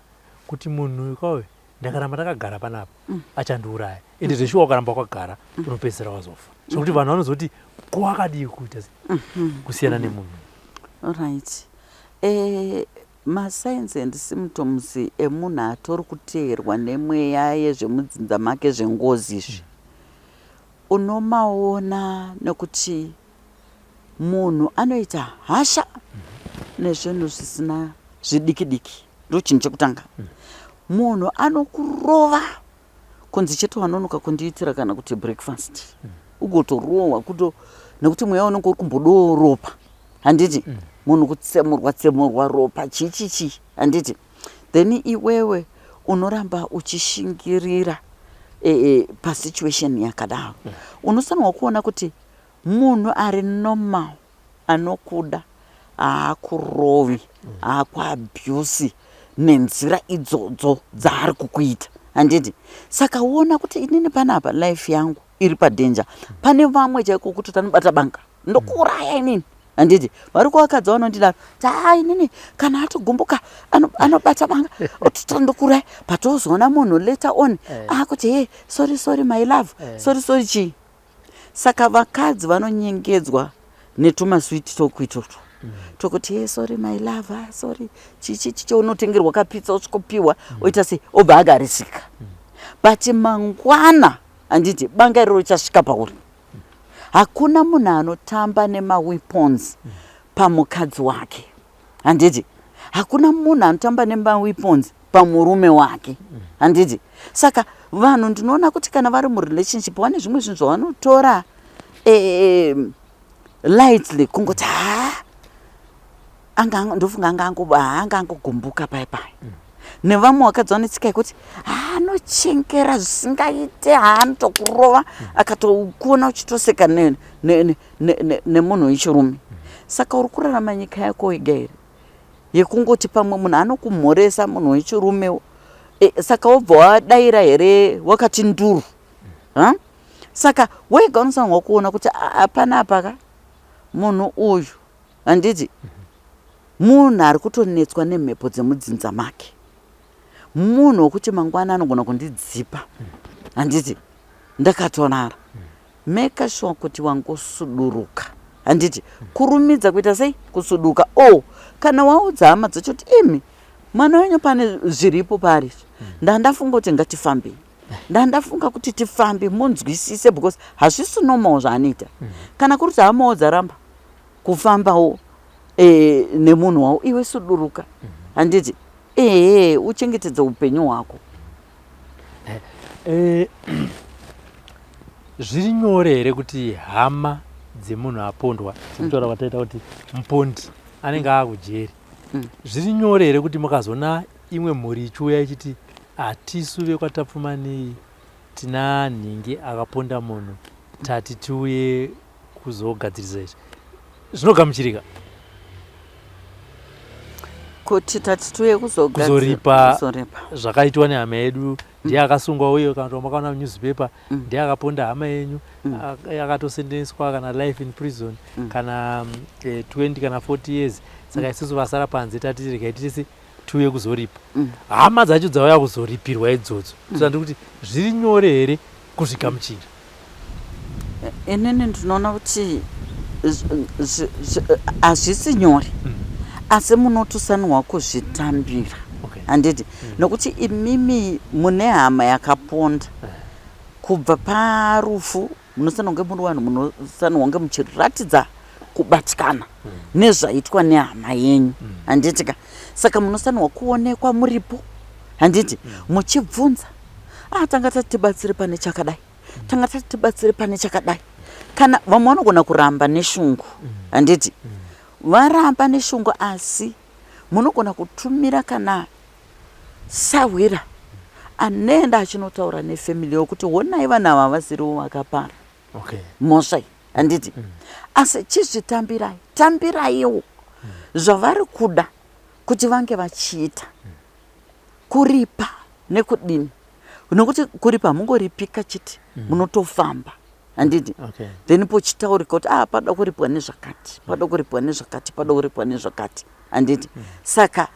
kuti munhu ikauyu, ndakaramba ndakagara panapa, achandiuraya? Ende zveshuwa ukaramba wakagara unopedzisira wazofa, zvokuti vanhu vanozoti ko akadii kuita kusiyana nemunhu? Right, masigns and symptoms emunhu atori kuteerwa nemweya yezvemudzinza make zvengozi izvi unomaona nekuti munhu anoita hasha nezvinhu zvisina zvidiki diki. Ndo chinhu chekutanga. Munhu anokurova kunzi chete wanonoka kundiitira kana kuti breakfast, ugotorohwa kuto nekuti mweya unenge uri kumbodowo ropa, handiti? Munhu kutsemurwa tsemurwa ropa, chii chii chii, handiti? Then iwewe unoramba uchishingirira pasituation yakadaro. Unofanirwa kuona kuti munhu ari normal anokuda haakurovi, haakuabuse nenzira idzodzo dzaari kukuita, handiti? Saka uona kuti inini panapa life yangu iri padanger. Pane vamwe chaiko kuti tanobata banga, ndokuuraya inini, handiti? Vari kuvakadzi vanondidaro, taa inini kana atogumbuka anobata banga otota ndokuuraya. Patozoona munhu later on akuti, "He, sorry, sorry my love." Sorry, sorry chii? Saka vakadzi vanonyengedzwa netumasweet talk itotwo tokuti, "He, sorry my love, ah, sorry," chichi chichi, unotengerwa kapizza, usvikopiwa, oita sei, obva agarisika. But mangwana, handiti, banga iroro richasvika pauri. Hakuna munhu anotamba nemaweapons pamukadzi wake, handiti? Hakuna munhu anotamba nemaweapons pamurume wake, handiti? Saka vanhu ndinoona kuti kana vari murelationship vane zvimwe zvinhu zvavanotora lightly, kungoti ha, anga ndofunga anga angogumbuka pai pai. Nevamwe vakadzi vane tsika yekuti anochengera zvisingaite, haanotokurova akatokuona uchitoseka nemunhu wechirume. Saka uri kurarama nyika yako wega here yekungoti pamwe munhu anokumhoresa munhu wechirume saka wobva wadaira here wakati nduru, ha? Saka wega unofanirwa kuona kuti hapana apaka munhu uyu, handiti, munhu ari kutonetswa nemhepo dzemudzinza make, munhu wekuti mangwana anogona kundidzipa, handiti? Ndakatorara, make sure kuti wangosuduruka, handiti? Kurumidza kuita sei? Kusuduka. O oh, kana waudza hama dzacho kuti imi mwana wenyu pane zviripo paari, ndandafunga kuti ngatifambei, ndandafunga kuti tifambe munzwisise because hazvisi normal zvaanoita. Kana kuri kuti hamawo dzaramba kufambawo nemunhu wavo, iwe suduruka, handiti? Ehe, uchengetedze upenyu hwako. Zviri nyore here kuti hama dzemunhu apondwa, sekutaura kwataita kuti mupondi anenge aakujeri, zviri nyore here kuti mukazoona imwe mhuri ichiuya ichiti hatisu vekwaTapfumanei, tina nhingi akaponda munhu, tati tiuye kuzogadzirisa izvi, zvinogamuchirika? Kuti tati tiuye kuzoripa zvakaitwa nehama yedu, ndiye akasungwa uye kana kuti makaona munewspaper ndiye akaponda hama yenyu, akatosendeswa kana life in prison kana 20 kana 40 years, saka isusu vasara panze tati regai titese tiuye kuzoripa. Hama dzacho dzauya kuzoripirwa idzodzo, saka ndiri kuti zviri nyore here kuzvigamuchira? Inini ndinoona kuti hazvisi nyore, asi munotosanirwa kuzvitambira, handiti? Nokuti imimi mune hama yakaponda, kubva parufu munofanira kunge muri vanhu munofanirwa kunge muchiratidza kubatikana nezvaitwa nehama yenyu, handiti ka? Saka munofanirwa kuonekwa muripo, handiti, muchibvunza, ah, tanga tati tibatsire pane chakadai, tanga tati tibatsire pane chakadai. Kana vamwe vanogona kuramba neshungu, handiti? Varamba neshungu, asi munogona kutumira kana sahwira anoenda achinotaura nefamily yokuti honai, vanhu ava vasiriwo vakapara mhosva iyi, handiti? Asi chizvitambirai, tambiraiwo. Zvavari kuda kuti vange vachiita kuripa nekudini, nekuti kuripa hamungoripika chete, munotofamba, handiti? Okay. Then pochitaurika kuti ah, pada kuripwa nezvakati, pada kuripwa nezvakati, pada kuripwa nezvakati, handiti? Saka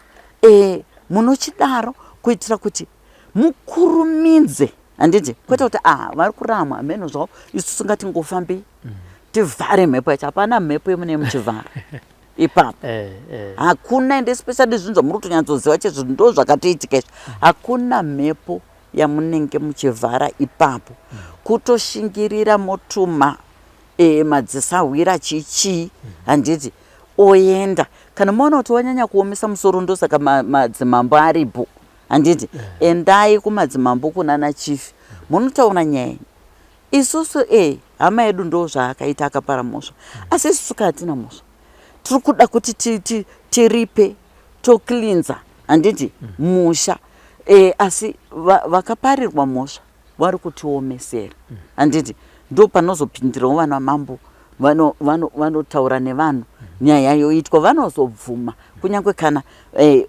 munochidaro kuitira kuti mukurumidze, handiti? Kwete kuti ah, vari kuramwa, hameno zvavo, isusu ngatingofambei tivhare mhepo yacho. Hapana mhepo yemunee muchivhara ipapo. Hakuna, ende especially zvinhu zvamuri kutonyatsoziva chezvo ndo zvakatoitika izvi. Hakuna mhepo yamunenge muchivhara ipapo. Kutoshingirira, motuma madzisahwira chichii, handiti? Oenda. Kana maona kuti wanyanya kuomesa musoro, ndosaka madzimambo aripo, handiti? Endai kumadzimambo, kunana chief, munotaura nyaya. Isusu hama yedu ndo zvaakaita, akapara mhosva, asi isusu ka hatina mhosva. Tiri kuda kuti tiripe, tocleansa, handiti, musha. Asi vakaparirwa mhosva vari kutiomesera, handiti? Ndo panozopindirawo vana mambo, vanotaura nevanhu, nyaya yoitwa, vanozobvuma. Kunyange kana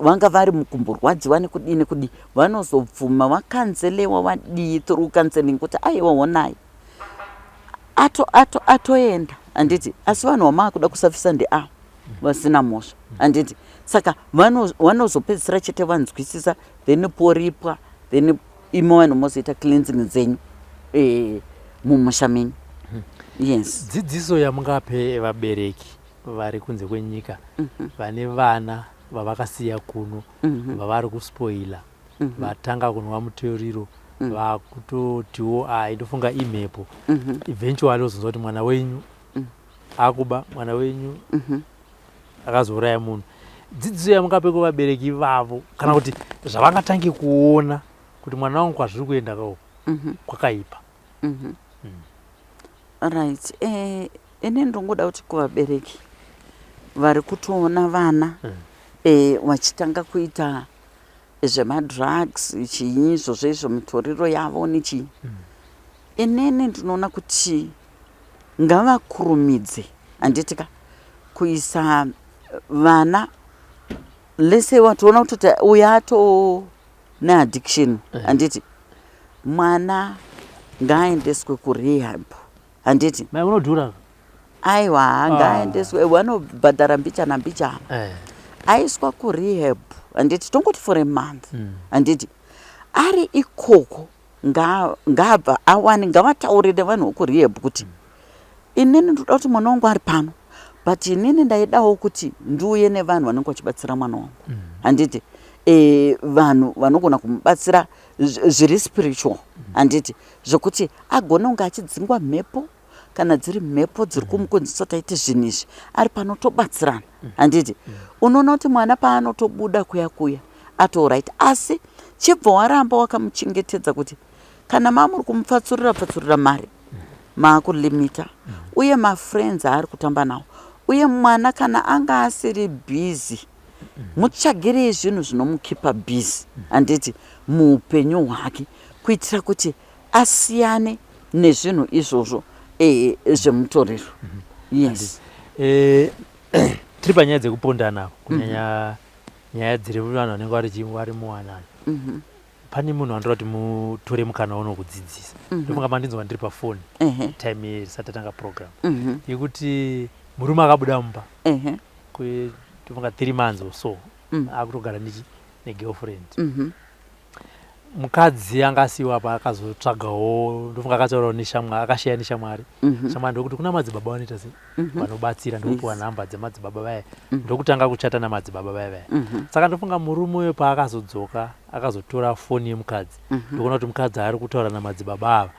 vanga vari mukumborwadziwa nekudii nekudii, vanozobvuma vacounselewa, vadii, through counseling, kuti aiwa, honai, atoenda, handiti? Asi vanhu vamaakuda kusafisa ndeavo vasina mhosva, handiti? Saka vanozopedzisira chete vanzwisisa, then poripwa, then imi vanhu mozoita cleansing dzenyu mumusha menyu, yes. Dzidziso yamungape vabereki vari kunze kwenyika vane vana vavakasiya kuno, vavari kuspoila, vatanga kunwa muteuriro, vakutotiwo ai, ndofunga imhepo, eventually ozonzwa kuti mwana wenyu akuba, mwana wenyu akazouraya munhu, dzidziso yamungape kuvabereki ivavo, kana kuti zvavangatange kuona kuti mwana wangu kwazviri kuenda kako kwakaipa? Right, ini ndongoda kuti kuvabereki vari kutoona vana vachitanga kuita zvemadrugs, chinyi, izvozvo izvo, mitoriro yavo nechii, inini ndinoona kuti ngavakurumidze, handiti ka, kuisa vana lese watoona kutoti uyu ato neaddiction, handiti? Mwana ngaaendeswe kurehab, handiti? Mai, unodhura. Aiwa, ngaaendeswe, vanobhadhara mbichana mbichana. Aiswa kurehab, handiti? Tongoti for a month, handiti? Ari ikoko, ngaabva awane, ngavataurire vanhu vekurehab kuti inini ndoda kuti mwana wangu ari pano, but inini ndaidawo kuti ndiuye nevanhu vanenge vachibatsira mwana wangu, handiti? Vanhu vanogona kumubatsira zviri spiritual, handiti? Zvokuti agone kunge achidzingwa mhepo, kana dziri mhepo dziri kumukonzesa kuti aite zvinhu izvi, ari pano tobatsirana, handiti? Unoona kuti mwana paanotobuda kuya kuya atoright. Asi chibva waramba wakamuchengetedza, kuti kana mamuri kumupfatsurira pfatsurira mari, maakulimita, uye mafriends aari kutamba nawo. Uye mwana kana anga asiri busy, mutsvagirei zvinhu zvinomukeepa busy, handiti, muupenyu hwake, kuitira kuti asiyane nezvinhu izvozvo zvemutoriro, yes. Tiri panyaya dzekupondana, kunyanya nyaya dziri vanhu vanenge vari muwanano, pane munhu anotora kuti mutore mukana uno kudzidzisa. Ndofunga mandinzwa ndiri pafoni time isati tatanga program, yekuti murume akabuda mumba tofunga 3 months or so, akutogara nechi negirlfriend. Mukadzi anga asiwa apa akazotsvagawo, ndofunga akataurawo neshamwari, akasheya neshamwari. Shamwari ndokuti kuna madzibaba vanoita se vanobatsira, ndokupiwa nhamba dzemadzibaba vaya, ndokutanga kuchata namadzibaba vaya vaya. Saka ndofunga murume uyo paakazodzoka, akazotora foni yemukadzi, ndokuona kuti mukadzi ari kutaura namadzibaba ava,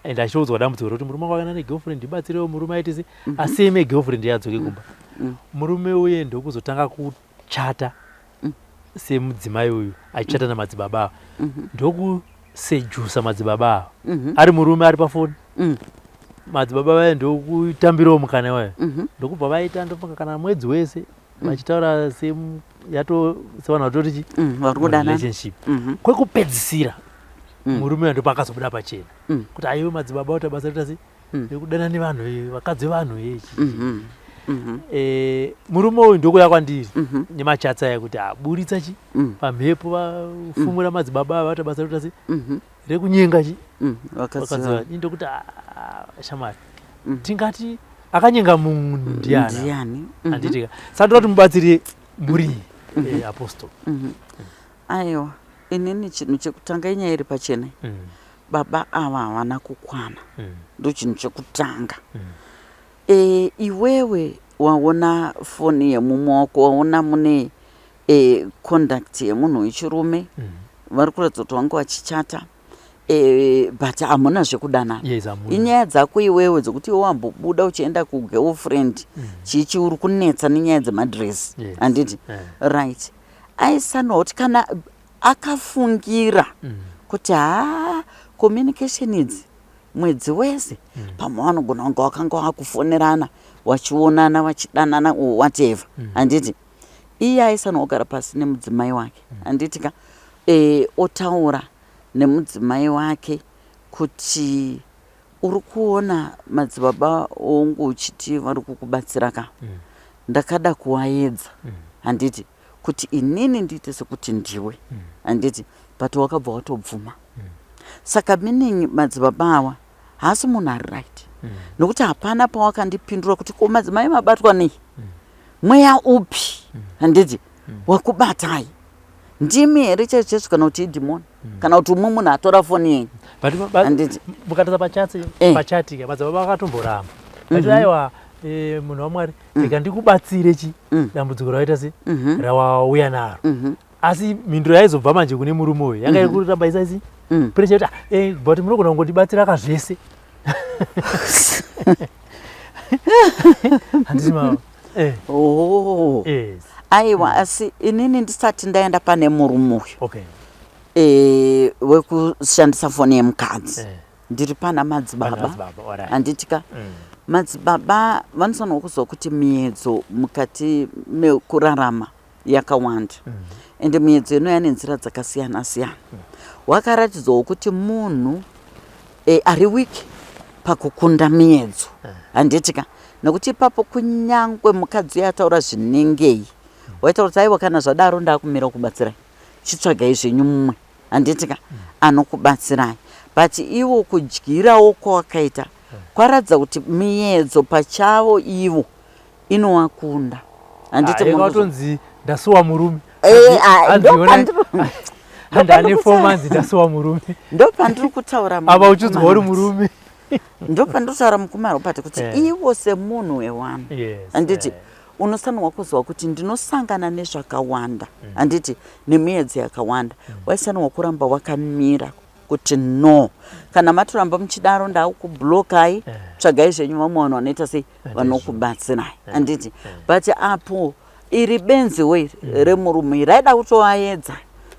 and achitoudzwa dambudziko rekuti murume wangu akaenda negirlfriend, ndibatsirewo murume aite se asiyeme girlfriend yadzoke kumba. Murume uye ndokuzotanga kuchata semudzimai uyu achichata namadzibaba ava, ndokusedusa madzibaba ava, ari murume ari pafoni. Madzibaba vaya ndokutambirawo mukana iwayo, ndokubva vaita, ndofunga kana mwedzi wese vachitaura yato sevanhu vatori chi Vari kudanana. Relationship. Kwekupedzisira murume uyo ndopaakazobuda pachena kuti aiwe, madzibaba, kuti basa rita sei rekudana nevanhu, vakadzi vevanhu, ichi. Murume uyu ndokuya kwandiri nemachats aya kuti aburitsa chi pamhepo, vafumura madzibaba ava, vaita basa rekuita sei, rekunyenga chi vakadzi. Vakadzi vanhu. Ini ndokuti, "Ah, shamwari, tingati akanyenga munhu ndiani?" Ndiani? Handitika? Saka ndoda kuti mubatsire mhuri iyi, apostle. Aiwa, inini chinhu chekutanga, inyaya iri pachena. Baba ava havana kukwana. Ndo chinhu chekutanga. Iwewe waona foni yemumwe wako, waona mune contact yemunhu wechirume. Vari kuratidza kuti vanga vachichata, but hamuna zvekudanana. Yes, hamuna. Inyaya dzako iwewe dzekuti iwe wambobuda uchienda kugirlfriend, chichi uri kunetsa nenyaya dzemadress. Handiti? Right, aisanwa kuti kana akafungira kuti haa, communication idzi mwedzi wese, pamwe vanogona kunge vakanga vakufonerana, vachionana, vachidanana or whatever, handiti? Iye aisanwa kugara pasi nemudzimai wake, handiti ka? Otaura nemudzimai wake kuti uri kuona madzibaba ongu uchiti vari kukubatsira ka, ndakada kuvaedza, handiti, kuti inini ndiite sekuti ndiwe, handiti? But wakabva watobvuma. Saka meaning madzibaba awa haasi munhu ari right, nokuti hapana pawakandipindura kuti ko madzimai mabatwa nei, mweya upi, handiti, wakubatai? Ndimi here chaizvo chaizvo, kana kuti idhimoni, kana kuti umwe munhu atora foni yenyu? But Handiti? Mukatarisa pachats, pachat ka, madzibaba vakatomboramba vati, "Aiwa, munhu waMwari, rega ndikubatsire chi dambudziko rawaita se rawauya naro." Asi mhinduro yaizobva manje kune murume uyu yanga iri kuramba isaisi pressure kuti, "Ah, but munogona kungondibatsira kazvese," handiti mama? Oh. Yes. Aiwa, asi inini ndisati ndaenda pane murume uyu wekushandisa foni yemukadzi, ndiri pana madzibaba. Madzibaba, alright. Handiti ka? Madzibaba vanofanirwa kuziva kuti miedzo mukati mekurarama yakawanda, ende miedzo inouya nenzira dzakasiyana siyana. Wakaratidzawo kuti munhu ari weak pakukunda miedzo, handiti ka? Nokuti ipapo kunyangwe mukadzi uyo ataura zvinengei, waitaura kuti, "Aiwa, kana zvadaro ndakumira kubatsirai, chitsvagai zvenyu mumwe," handiti ka, anokubatsirai. But ivo kudyirawo kwawakaita kwaratidza kuti miedzo pachavo ivo inovakunda, handiti? Ah, yakatonzi ndasuwa murume. Ah, Hanzi handi ane 4 months, ndasuwa murume. Ndopandiri kutaura, Apa uchidzwa uri mukoma. murume. Ndopandiri kutaura, mukoma Robert, kuti ivo semunhu wewanhu, handiti, unofanirwa kuziva kuti ndinosangana nezvakawanda, handiti, nemiedzo yakawanda. Waifanirwa kuramba wakamira kuti no, kana matoramba muchidaro ndakublokai, tsvagai zvenyu vamwe vanhu vanoita sei, vanokubatsirai, handiti? But apo iri benzi wei remurume iri raida kutovaedza,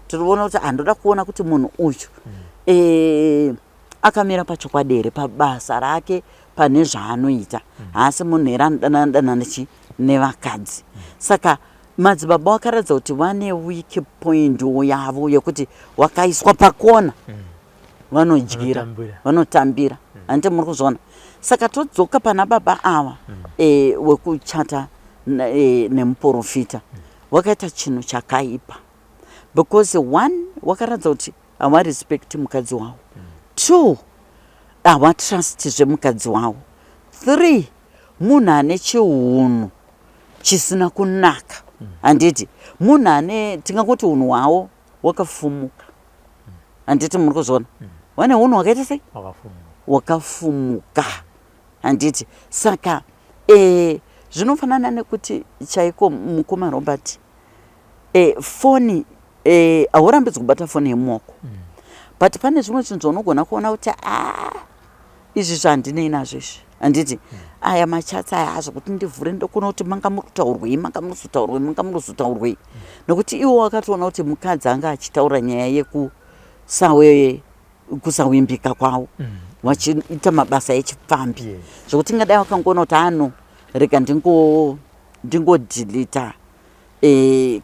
tiriona kuti handoda kuona kuti munhu uyu akamira pachokwadi here pabasa rake, pane zvaanoita, haasi munhu here anodanana danana chi nevakadzi. Saka madzibaba vakaratidza kuti vane weak point yavo yekuti wakaiswa pakona vanodyira. Vanotambira. Vanotambira, handiti muri kuzviona? Saka todzoka pana baba ava wekuchata nemuprofita. Wakaita chinhu chakaipa because one, wakaratidza kuti hawarespect mukadzi wavo. Two, hawatrust zvemukadzi wavo. Three, munhu ane chiunhu chisina kunaka, handiti? Munhu ane, tingangoti unhu hwavo wakafumuka, handiti muri kuzviona? Vane unhu hwakaita sei? Wakafumuka. Wakafumuka, handiti? Saka zvinofanana nekuti chaiko, mukoma Robert, foni haurambidzwi kubata foni yemuoko, but pane zvimwe zvinhu zvaunogona kuona kuti a, izvi zvandinei nazvo izvi, handiti? Aya machats aya azvokuti ndivhure ndokuona kuti manga muri kutaurwei, manga muri kuzotaurwei, manga muri kuzotaurwei, nokuti iwo wakatoona kuti mukadzi anga achitaura nyaya yekusawe kusawimbika kwavo vachiita mabasa echipfambi, zvokuti ngadai wakangoona kuti ano, rega ndingodeleta.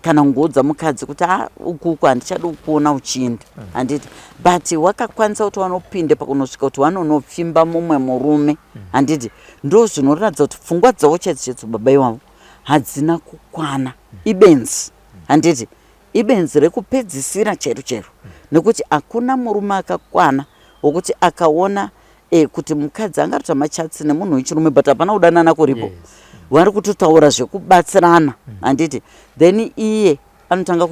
Kana kungoudza mukadzi kuti a ukuku handichadi kukuona uchienda, handiti? But wakakwanisa kuti wanopinde pakunosvika kuti wanonopfimba mumwe murume, handiti? Ndo zvinoratidza kuti pfungwa dzavo chaidzo chaidzo baba ivavo hadzina kukwana. Ibenzi, handiti? Ibenzi rekupedzisira chairo chairo, nekuti hakuna murume akakwana wokuti akaona kuti mukadzi angarota machats nemunhu wechirume, but hapana kudanana kuripo. Vari kutotaura zvekubatsirana, handiti? Then iye anotanga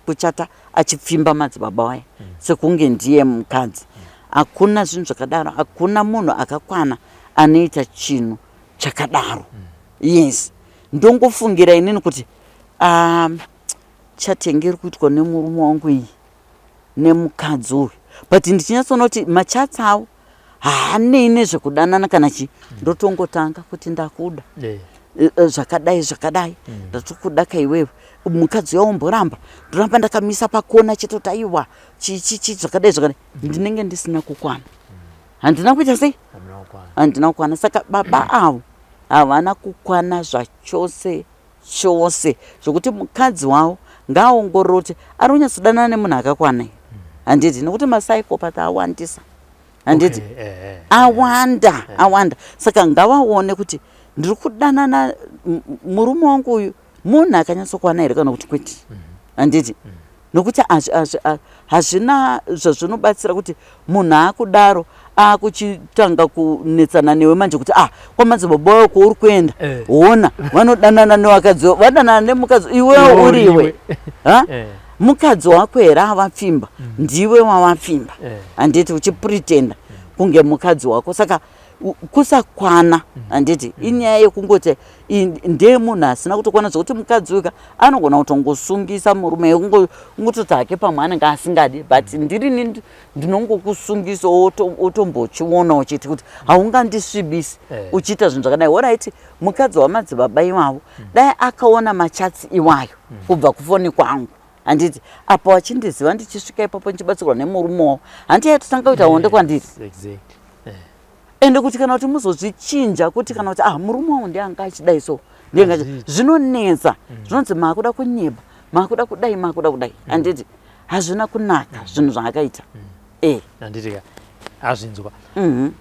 kuchata achipfimba madzibaba waya sekunge ndiye mukadzi. Hakuna zvinhu zvakadaro. Hakuna munhu akakwana anoita chinhu chakadaro. Yes, ndongofungira inini kuti chatenge iri kuitwa nemurume wangu iyi nemukadzi uyu, but ndichinyatsoona kuti machats avo haanei nezvekudanana kana chii. Ndotongotanga kuti ndakuda, zvakadai zvakadai, ndatokuda kaiwewe. Mukadzi uya womboramba, ndoramba ndakamisa pakona chete kuti aiwa, chichichi, zvakadai zvakadai. Ndinenge ndisina kukwana. Handina kuita sei? Hamuna kukwana. Handina kukwana. Saka baba avo havana kukwana zvachose chose, zvokuti mukadzi wavo ngaaongorore kuti ari kunyatsodanana nemunhu akakwana here, handiti? Nekuti mapsychopath awandisa, handiti? Okay, Awanda, awanda. Saka ngavaone kuti ndiri kudanana murume wangu uyu munhu akanyatsokwana here kana kuti kwete, handiti? Nokuti hazvina zvazvinobatsira kuti munhu akudaro akuchitanga kunetsana newe manje kuti ah, kwamadzibaba wako uri kuenda, hona vanodanana nevakadzi, vadanana nemukadzi, iwewo Iwe uriwe uriwe. Ha? Mukadzi wako here avapfimba? Ndiwe wavapfimba, handiti? Uchipretenda kunge mukadzi wako. Saka kusakwana, handiti? Inyaya yekungoti ndeyemunhu asina kutokwana, zvokuti mukadzi uyu ka anogona kutongosungisa murume, kungototi hake pamwe anenge asingadi, but ndirini ndinongokusungisa, otombochiona uchiti kuti haungandisvibisi uchiita zvinhu zvakadai. Alright, mukadzi wamadzibaba ivavo dai akaona machats iwayo kubva kufoni kwangu, handiti? Apo achindiziva ndichisvika ipapo ndichibatsirwa nemurume wavo, handiti yaitotanga kuita honde kwandiri? Yes, exactly. Ende kuti kana kuti muzozvichinja kuti kana kuti ah, murume wangu ndiye anga achidai, so ndiye anga Hazviiti. Zvinonetsa. Zvinonzi maakuda kunyeba, maakuda kudai, maakuda kudai, handiti? Hazvina kunaka zvinhu zvaakaita. Handiti ka azvinzwa?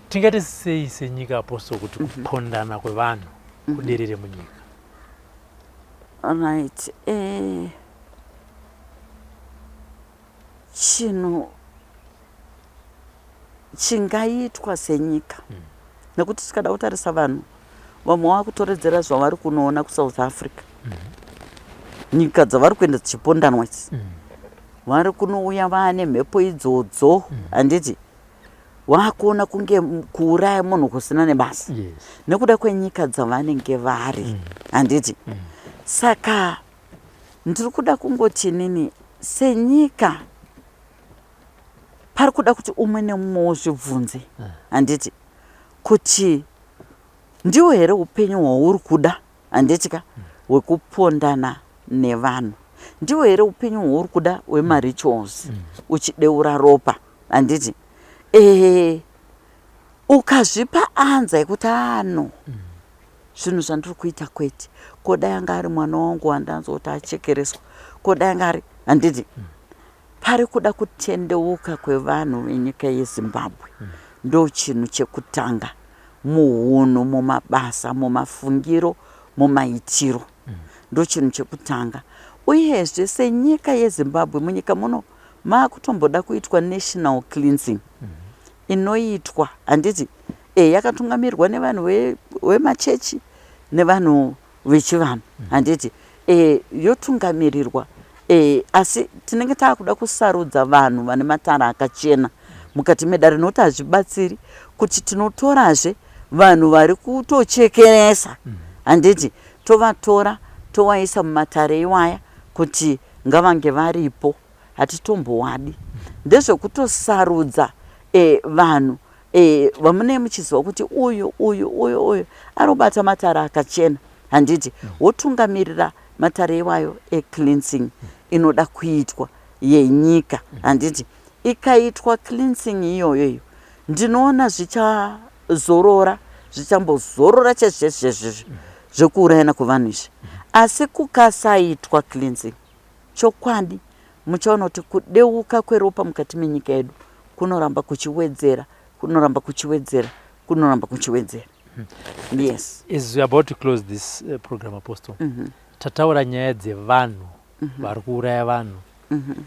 Tingati sei senyika, Apostle, kuti kupondana kwevanhu kuderere munyika? Right, chinhu chingaitwa senyika, nekuti tikada kutarisa vanhu vamwe vakutoredzera zvavari kunoona kuSouth Africa, nyika dzavari kuenda dzichipondanwa idzi, vari kunouya vaane mhepo idzodzo, handiti? Vakuona kunge kuuraya munhu kusina nebasa nekuda kwenyika dzavanenge vari, handiti? Saka ndiri kuda kungoti nini senyika pari kuda kuti umwe nemumwe wozvibvunze, handiti, kuti ndiwo here upenyu hwauri kuda, handiti ka, hwekupondana nevanhu? Ndiwo here upenyu hwauri kuda hwemarituals uchideura ropa, handiti? Ukazvipa anza yekuti ano zvinhu zvandiri kuita kwete, ko dai anga ari mwana wangu wandanzwa kuti achekereswa, ko dai anga ari, handiti? Pari kuda kutendeuka kwevanhu venyika yeZimbabwe. Ndo chinhu chekutanga muhunhu, mumabasa, mumafungiro, mumaitiro. Ndo chinhu chekutanga. Uyezve senyika yeZimbabwe, munyika muno maakutomboda kuitwa national cleansing inoitwa, handiti? Yakatungamirirwa nevanhu vemachechi nevanhu vechivanhu, handiti? Yotungamirirwa, asi tinenge taakuda kusarudza vanhu vane matara akachena mukati medare, nokuti hazvibatsiri kuti tinotorazve vanhu vari kutochekeresa, handiti? Tovatora tovaisa mumatare iwaya kuti ngavange varipo, hatitombowadi. Ndezvekutosarudza vanhu vamunee muchiziva kuti uyu, uyu, uyu, uyu anobata matare akachena, handiti? Wotungamirira matare iwayo ecleansing inoda kuitwa yenyika, handiti? Ikaitwa cleansing iyoyo iyo, ndinoona zvichazorora, zvichambozorora chaizvo chaizvo chaizvo zvekuurayana kwevanhu izvi. Asi kukasaitwa cleansing, chokwadi muchaona kuti kudeuka kweropa mukati menyika yedu kunoramba kuchiwedzera, kunoramba kuchiwedzera, kunoramba kuchiwedzera. Yes. As we are about to close this program, Apostle, tataura nyaya dzevanhu vari kuuraya vanhu,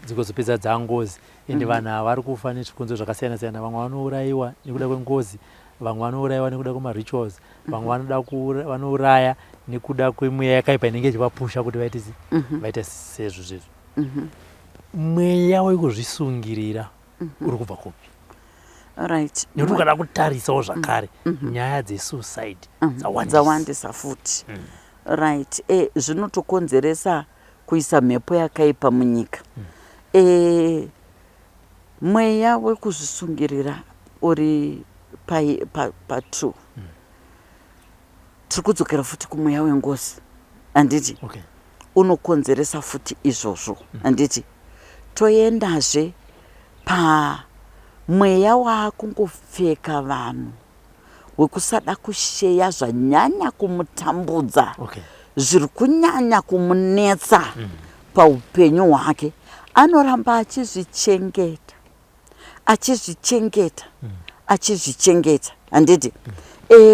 dzigozopedza dzangozi, ende vanhu ava vari kufa nezvikonzero zvakasiyana siyana. Vamwe vanourayiwa nekuda kwengozi, vamwe vanourayiwa nekuda kwemarituals, vamwe vanoda vanouraya nekuda kwemweya yakaipa inenge ichivapusha kuti vaite vaite sezvo zvezvo. Mweya wekuzvisungirira uri kubva kupi? Nekuti ukada kutarisawo zvakare, nyaya dzesuicide dzawandisa. Dzawandisa futi, right. Zvinotokonzeresa kuisa mhepo yakaipa munyika. Mweya wekuzvisungirira uri pa2. Tiri kudzokera futi kumweya wengozi, handiti? Okay. Unokonzeresa futi izvozvo, handiti? Toendazve pamweya waakungopfeka vanhu wekusada kusheya zvanyanya kumutambudza, zviri kunyanya kumunetsa paupenyu hwake. Anoramba achizvichengeta, achizvichengeta, achizvichengeta, handiti?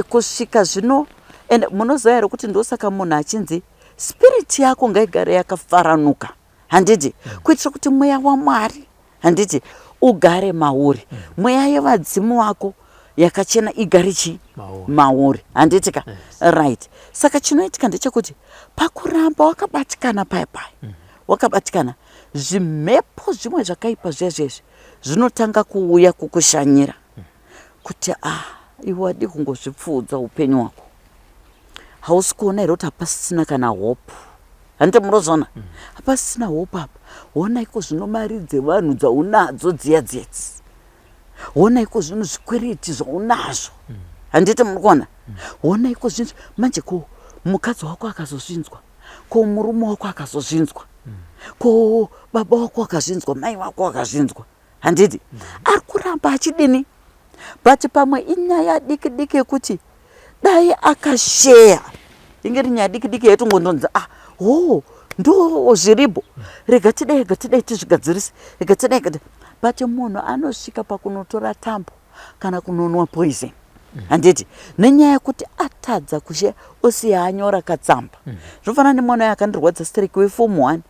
Kusvika zvino. And munoziva here kuti ndosaka munhu achinzi spirit yako ngaigare yakafaranuka, handiti? Kuitira kuti mweya waMwari, handiti, ugare mauri, mweya yevadzimu wako yakachena igare chii? Mauri. Mauri, handiti ka? Yes. Right. Saka chinoitika ndechekuti pakuramba wakabatikana paya paya, wakabatikana, zvimhepo zvimwe zvakaipa zviya zvezvi zvinotanga kuuya kukushanyira kuti, "Ah, iwe wadi kungozvipfuudza upenyu hwako? Hausi kuona here kuti hapasisina kana hope?" Handiti munozona hapasisina hope apa? Honaiko zvino mari dzevanhu dzaunadzo dziya dziyadzi, honaiko zvino zvikwereti zvaunazvo, handiti muri kuona? Honaiko zvinhu manje, ko mukadzi wako akazozvinzwa, ko murume wako akazozvinzwa, ko baba wako akazvinzwa, mai wako akazvinzwa, handiti ari kuramba achidini? But pamwe inyaya diki diki yekuti dai akasheya, inge iri nyaya diki diki yaitongonzonzi, "Ah, ho, ndo zviripo, rega tidai, rega tidai tizvigadzirise, rega tidai, rega tidai." But munhu anosvika pakunotora tambo kana kunonwa poison, handiti, nenyaya yekuti atadza kusheya, osiya anyora katsamba. Zvinofanana nemwana uyo akandirwadza stereki weform 1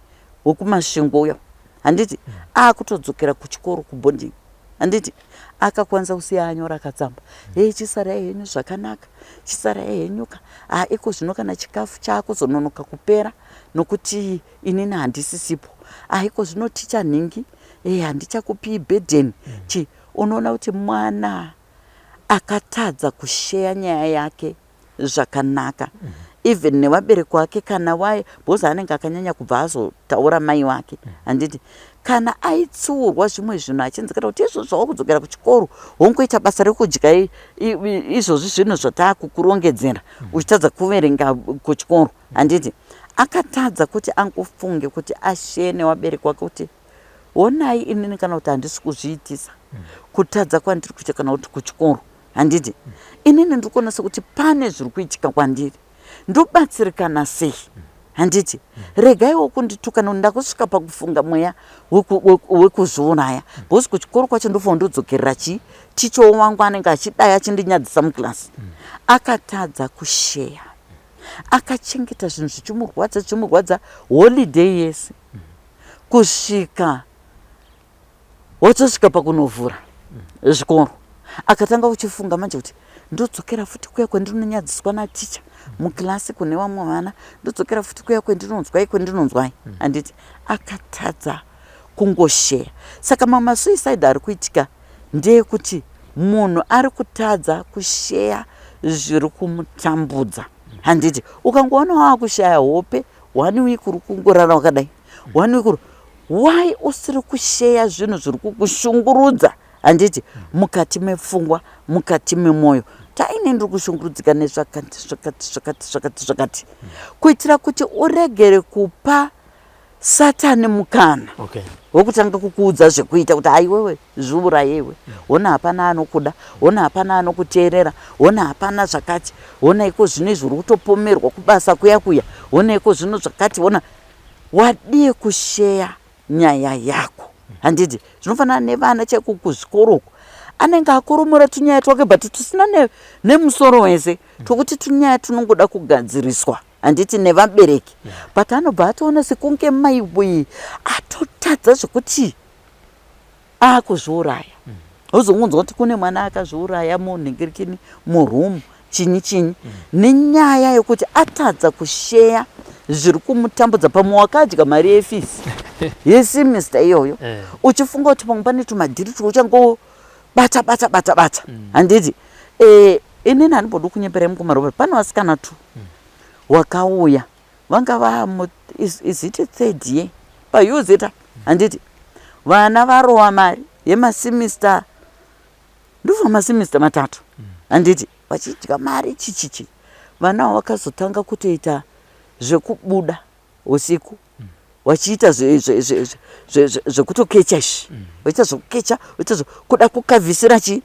wekuMasvingo uyo, handiti? Akutodzokera kuchikoro kuboarding, handiti? Akakwanisa kusiya anyora katsamba, "Hei, chisarai henyu zvakanaka, chisarai henyuka. Ha, iko zvino kana chikafu chaakuzononoka kupera nokuti inini handisisipo. Ah, iko zvino ticha nhingi, e, handichakupii burden chi." Unoona kuti mwana akatadza kusheya nyaya yake zvakanaka, even nevabereki wake kana wai, because anenge akanyanya kubva azotaura mai wake, handiti? Kana aitsiurwa zvimwe zvinhu achinzi kana kuti izvozvo wakudzokera kuchikoro wongoita basa rekudya, izvozvi zvinhu zvataakukurongedzera uchitadza kuverenga kuchikoro, handiti? Akatadza kuti angofunge kuti asheye nevabereki wake kuti, "Honai, inini kana kuti handisi kuzviitisa kutadza kwandiri kuita kana kuti kuchikoro, handiti? Inini ndiri kuona sekuti pane zviri kuitika kwandiri, ndobatsirikana sei, handiti? Regaiwo kundituka nokuti ndakusvika pakufunga mweya wekuzviuraya, because kuchikoro kwacho ndofanira ndodzokerera chii? Tichawo wangu anenge achidai achindinyadzisa mukilasi." Akatadza kusheya, akachengeta zvinhu zvichimurwadza, zvichimurwadza holiday yese, kusvika watosvika pakunovhura zvikoro, akatanga kuchifunga manje kuti, "Ndodzokera futi kuya kwandinonyadziswa naticha mukilasi kune vamwe vana, ndodzokera futi kuya kwendinonzwai, kwendinonzwai," handiti? Akatadza kungosheya. Saka mamwe masuicide ari kuitika ndeyekuti munhu ari kutadza kusheya zviri kumutambudza, handiti? Ukangoona waakushaya hope, one week uri kungorara wakadai, one week uri, why usiri kusheya zvinhu zviri kukushungurudza, handiti, mukati mepfungwa, mukati memwoyo? Taine ndiri kushungurudzika nezvakati zvakati zvakati zvakati zvakati, kuitira kuti uregere kupa Satani mukana wekutanga kukuudza zvekuita kuti, "Haiwewe, zviurayewe, hona hapana anokuda, hona hapana anokuteerera, hona hapana zvakati, hona iko zvino izvi uri kutopomerwa kubasa kuya kuya." Honeko zvino zvakati, hona wadii kusheya nyaya yako, handiti? Zvinofanana nevana chaiko kuzvikoro uko, anenge akoromora tunyaya twake, but tusina nemusoro wese, twokuti tunyaya tunongoda kugadziriswa, handiti, nevabereki. But anobva atoona sekunge maiwe atotadza zvekuti akuzviuraya. Uzongonzwa kuti kune mwana akazviuraya munhingirikini, muroom, chinyi chinyi, nenyaya yekuti atadza kusheya zviri kumutambudza. Pamwe wakadya mari yefees yesemester iyoyo, uchifunga kuti pamwe pane tumadhiri twauchangobata bata bata bata, handiti? Inini handimbodi kunyeperai, mukoma Robert. Pane vasikana tu wakauya, vanga va is it third year paUZ, handiti? Vana varova mari yemasemester, ndobva masemester 3, handiti, vachidya mari chichichi. Vana ava vakazotanga kutoita zvekubuda usiku, vachiita zvekutokecha izvi, vachiita zvekukecha, vachiita kuda kukavhisira chi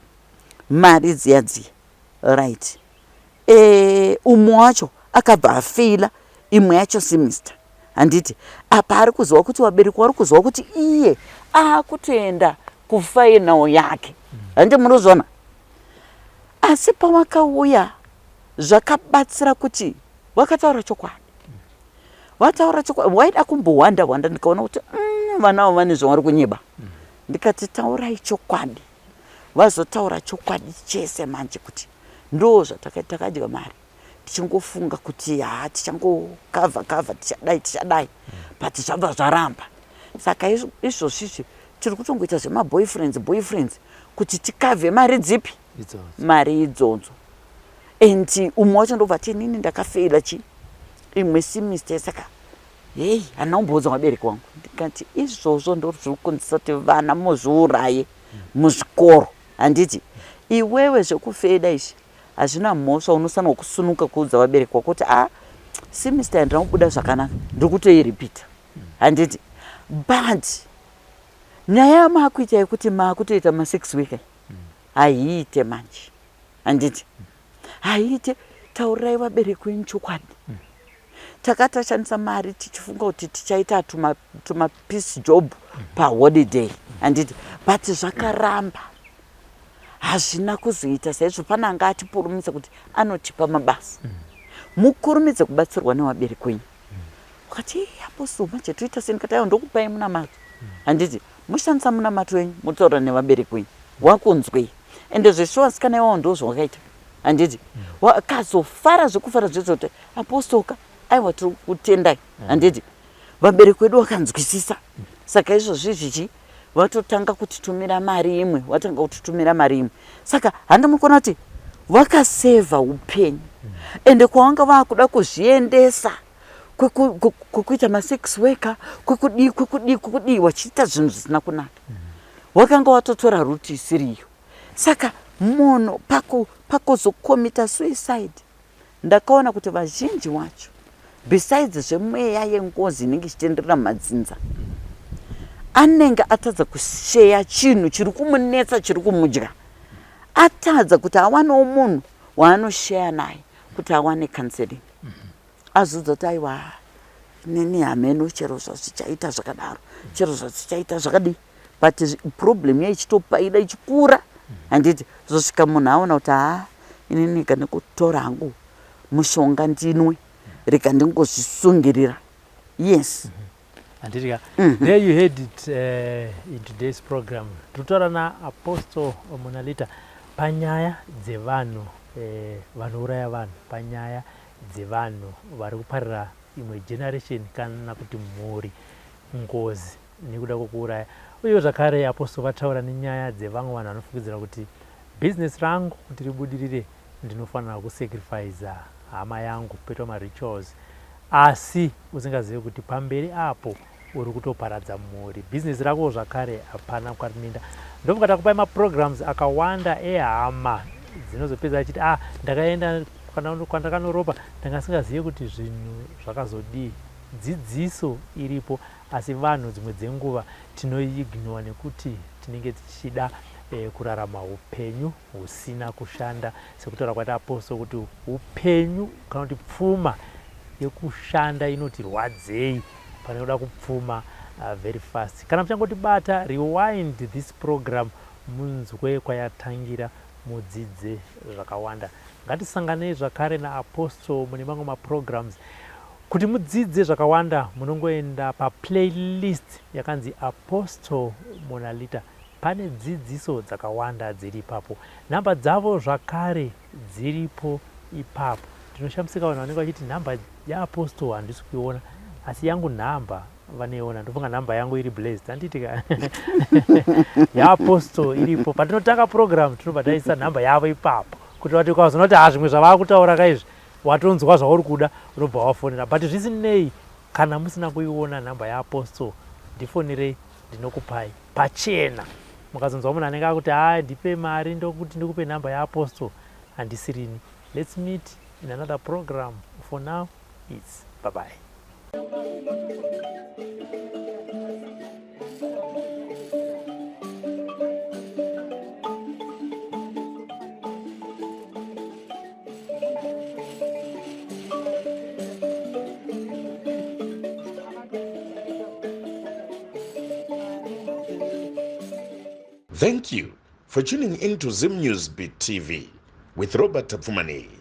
mari dziya dziya, right? Umwe wacho akabva afeila imwe yacho semester, handiti? Apa ari kuziva kuti vabereki vari kuziva kuti iye aakutoenda kufinal yake, handiti? Munozviona. Asi pavakauya, zvakabatsira kuti vakataura chokwadi. Vataura chokwadi, waida kumbohwanda hwanda, ndikaona kuti vana avo vane zvavari kunyeba. Ndikati, "Taurai chokwadi." Vazotaura chokwadi chese manje kuti ndo zvatakadya mari tichingofunga kuti ha, tichangokavha kavha, tichadai tichadai, but zvabva zvaramba. Saka izvozvizvi tiri kutongoita zvemaboyfriends boyfriends kuti tikavhe mari dzipi? Idzodzo. Mari idzodzo. And umwe wacho ndobva ti, "Inini ndakafeila chi imwe semester, saka hei, handina kumboudza vabereki vangu." Ndikati, "Izvozvo ndo zviri kukonzesa kuti vana muzviuraye muzvikoro, handiti? Iwewe zvekufeila izvi hazvina mhosva, unofanirwa kusunuka kuudza vabereki vako kuti a, semester yandina kubuda zvakanaka, ndiri kutoiripita, handiti? But nyaya yamaakuita yekuti maakutoita ma6 week haiite manje, handiti? Haiite. Taurirai vabereki venyu chokwadi. Takatashandisa mari tichifunga kuti tichaita tumapiece job paholiday, handiti? But zvakaramba, hazvina kuzoita saizvo. Pane anga atipurumidza kuti anotipa mabasa. Mukurumidze kubatsirwa nevabereki wenyu." Wakati, "Apostle, manje toita sei?" Ndikati, "Aiwa, ndokupai munamato, handiti? Mushandisa munamato wenyu, motaura nevabereki wenyu, wakunzwei." Ende zveshuwa, vasikana iwawo ndo zvawakaita, handiti? Wakazofara zvekufara zvezvo kuti, "Apostle ka, aiwa, tiri kutendai, handiti? Vabereki vedu vakanzwisisa." Saka izvozvi zvichi vatotanga kutitumira mari imwe, vatanga kutitumira mari imwe. Saka handimukona kuti vakasevha upenyu. Ende kwavanga vakuda kuzviendesa kwekuita masex worker, kwekudii, kwekudii, kwekudii, vachiita zvinhu zvisina kunaka, wakanga watotora route isiriyo. Saka munhu pakuzokomita suicide, ndakaona kuti vazhinji wacho, besides zvemweya yengozi inenge ichitenderera mumadzinza, anenge atadza kusheya chinhu chiri kumunetsa, chiri kumudya. Atadza kuti awanewo munhu waanosheya naye kuti awane counseling. Azodza kuti, "Aiwa, nini hameno, chero zvazvichaita zvakadaro, chero zvazvichaita zvakadii." But problem yaichitopaida ichikura, handiti? Zosvika munhu aona kuti, "Haa, inini kana kutora hangu mushonga ndinwe, rega ndingozvisungirira." Yes. Handiti ka? There you heard it in today's program. Tiri kutaura naApostle Monalita panyaya dzevanhu vanouraya vanhu, panyaya dzevanhu vari kuparira imwe generation kana kuti mhuri ngozi nekuda kwokuuraya. Uyewo zvakare Apostle vataura nenyaya dzevamwe vanhu vanofungidzira kuti bhizinesi rangu kuti ribudirire ndinofanira kusacrifica hama yangu, poitwa marituals, asi usingazivi kuti pamberi apo uri kutoparadza mhuri, bhizinesi rako zvakare hapana kwarinoenda. Ndofunga takupai maprograms akawanda ehama dzinozopedza achiti, "Ah, ndakaenda kwandakanoropa, ndanga singazivi kuti zvinhu zvakazodii." Dzidziso iripo, asi vanhu dzimwe dzenguva tinoiignora nekuti tinenge tichida kurarama upenyu husina kushanda, sekutaura kwaita Apostle kuti upenyu kana kuti pfuma. yekushanda inoti rwadzei pane kuda kupfuma very fast. Kana muchangotibata, rewind this program munzwe kwayatangira, mudzidze zvakawanda. Ngatisanganei zvakare naApostle mune mamwe maprograms. Kuti mudzidze zvakawanda, munongoenda paplaylist yakanzi Apostle Monalita. Pane dzidziso dzakawanda dziri ipapo. Nhamba dzavo zvakare dziripo ipapo. Ndinoshamisika vanhu vanenge vachiti nhamba yaApostle handisi kuiona, asi yangu nhamba vanoiona. Ndofunga nhamba yangu iri blessed, handiti ka? YaApostle iripo. Patinotanga program tinobva taisa nhamba yavo ipapo, kuti vati ukazoona kuti ha, zvimwe zvavaa kutaura kaizvi, watonzwa zvauri kuda, unobva wafonera. But zvisinei, kana musina kuiona nhamba yaApostle, ndifonirei, ndinokupai pachena. Mukazonzwa munhu anenge akuti ha, ndipe mari ndokuti ndikupe nhamba yaApostle, handisirini. Let's meet in another program. For now, it's bye bye. Thank you for tuning in to Zim News Beat TV with Robert Tapfumaneyi.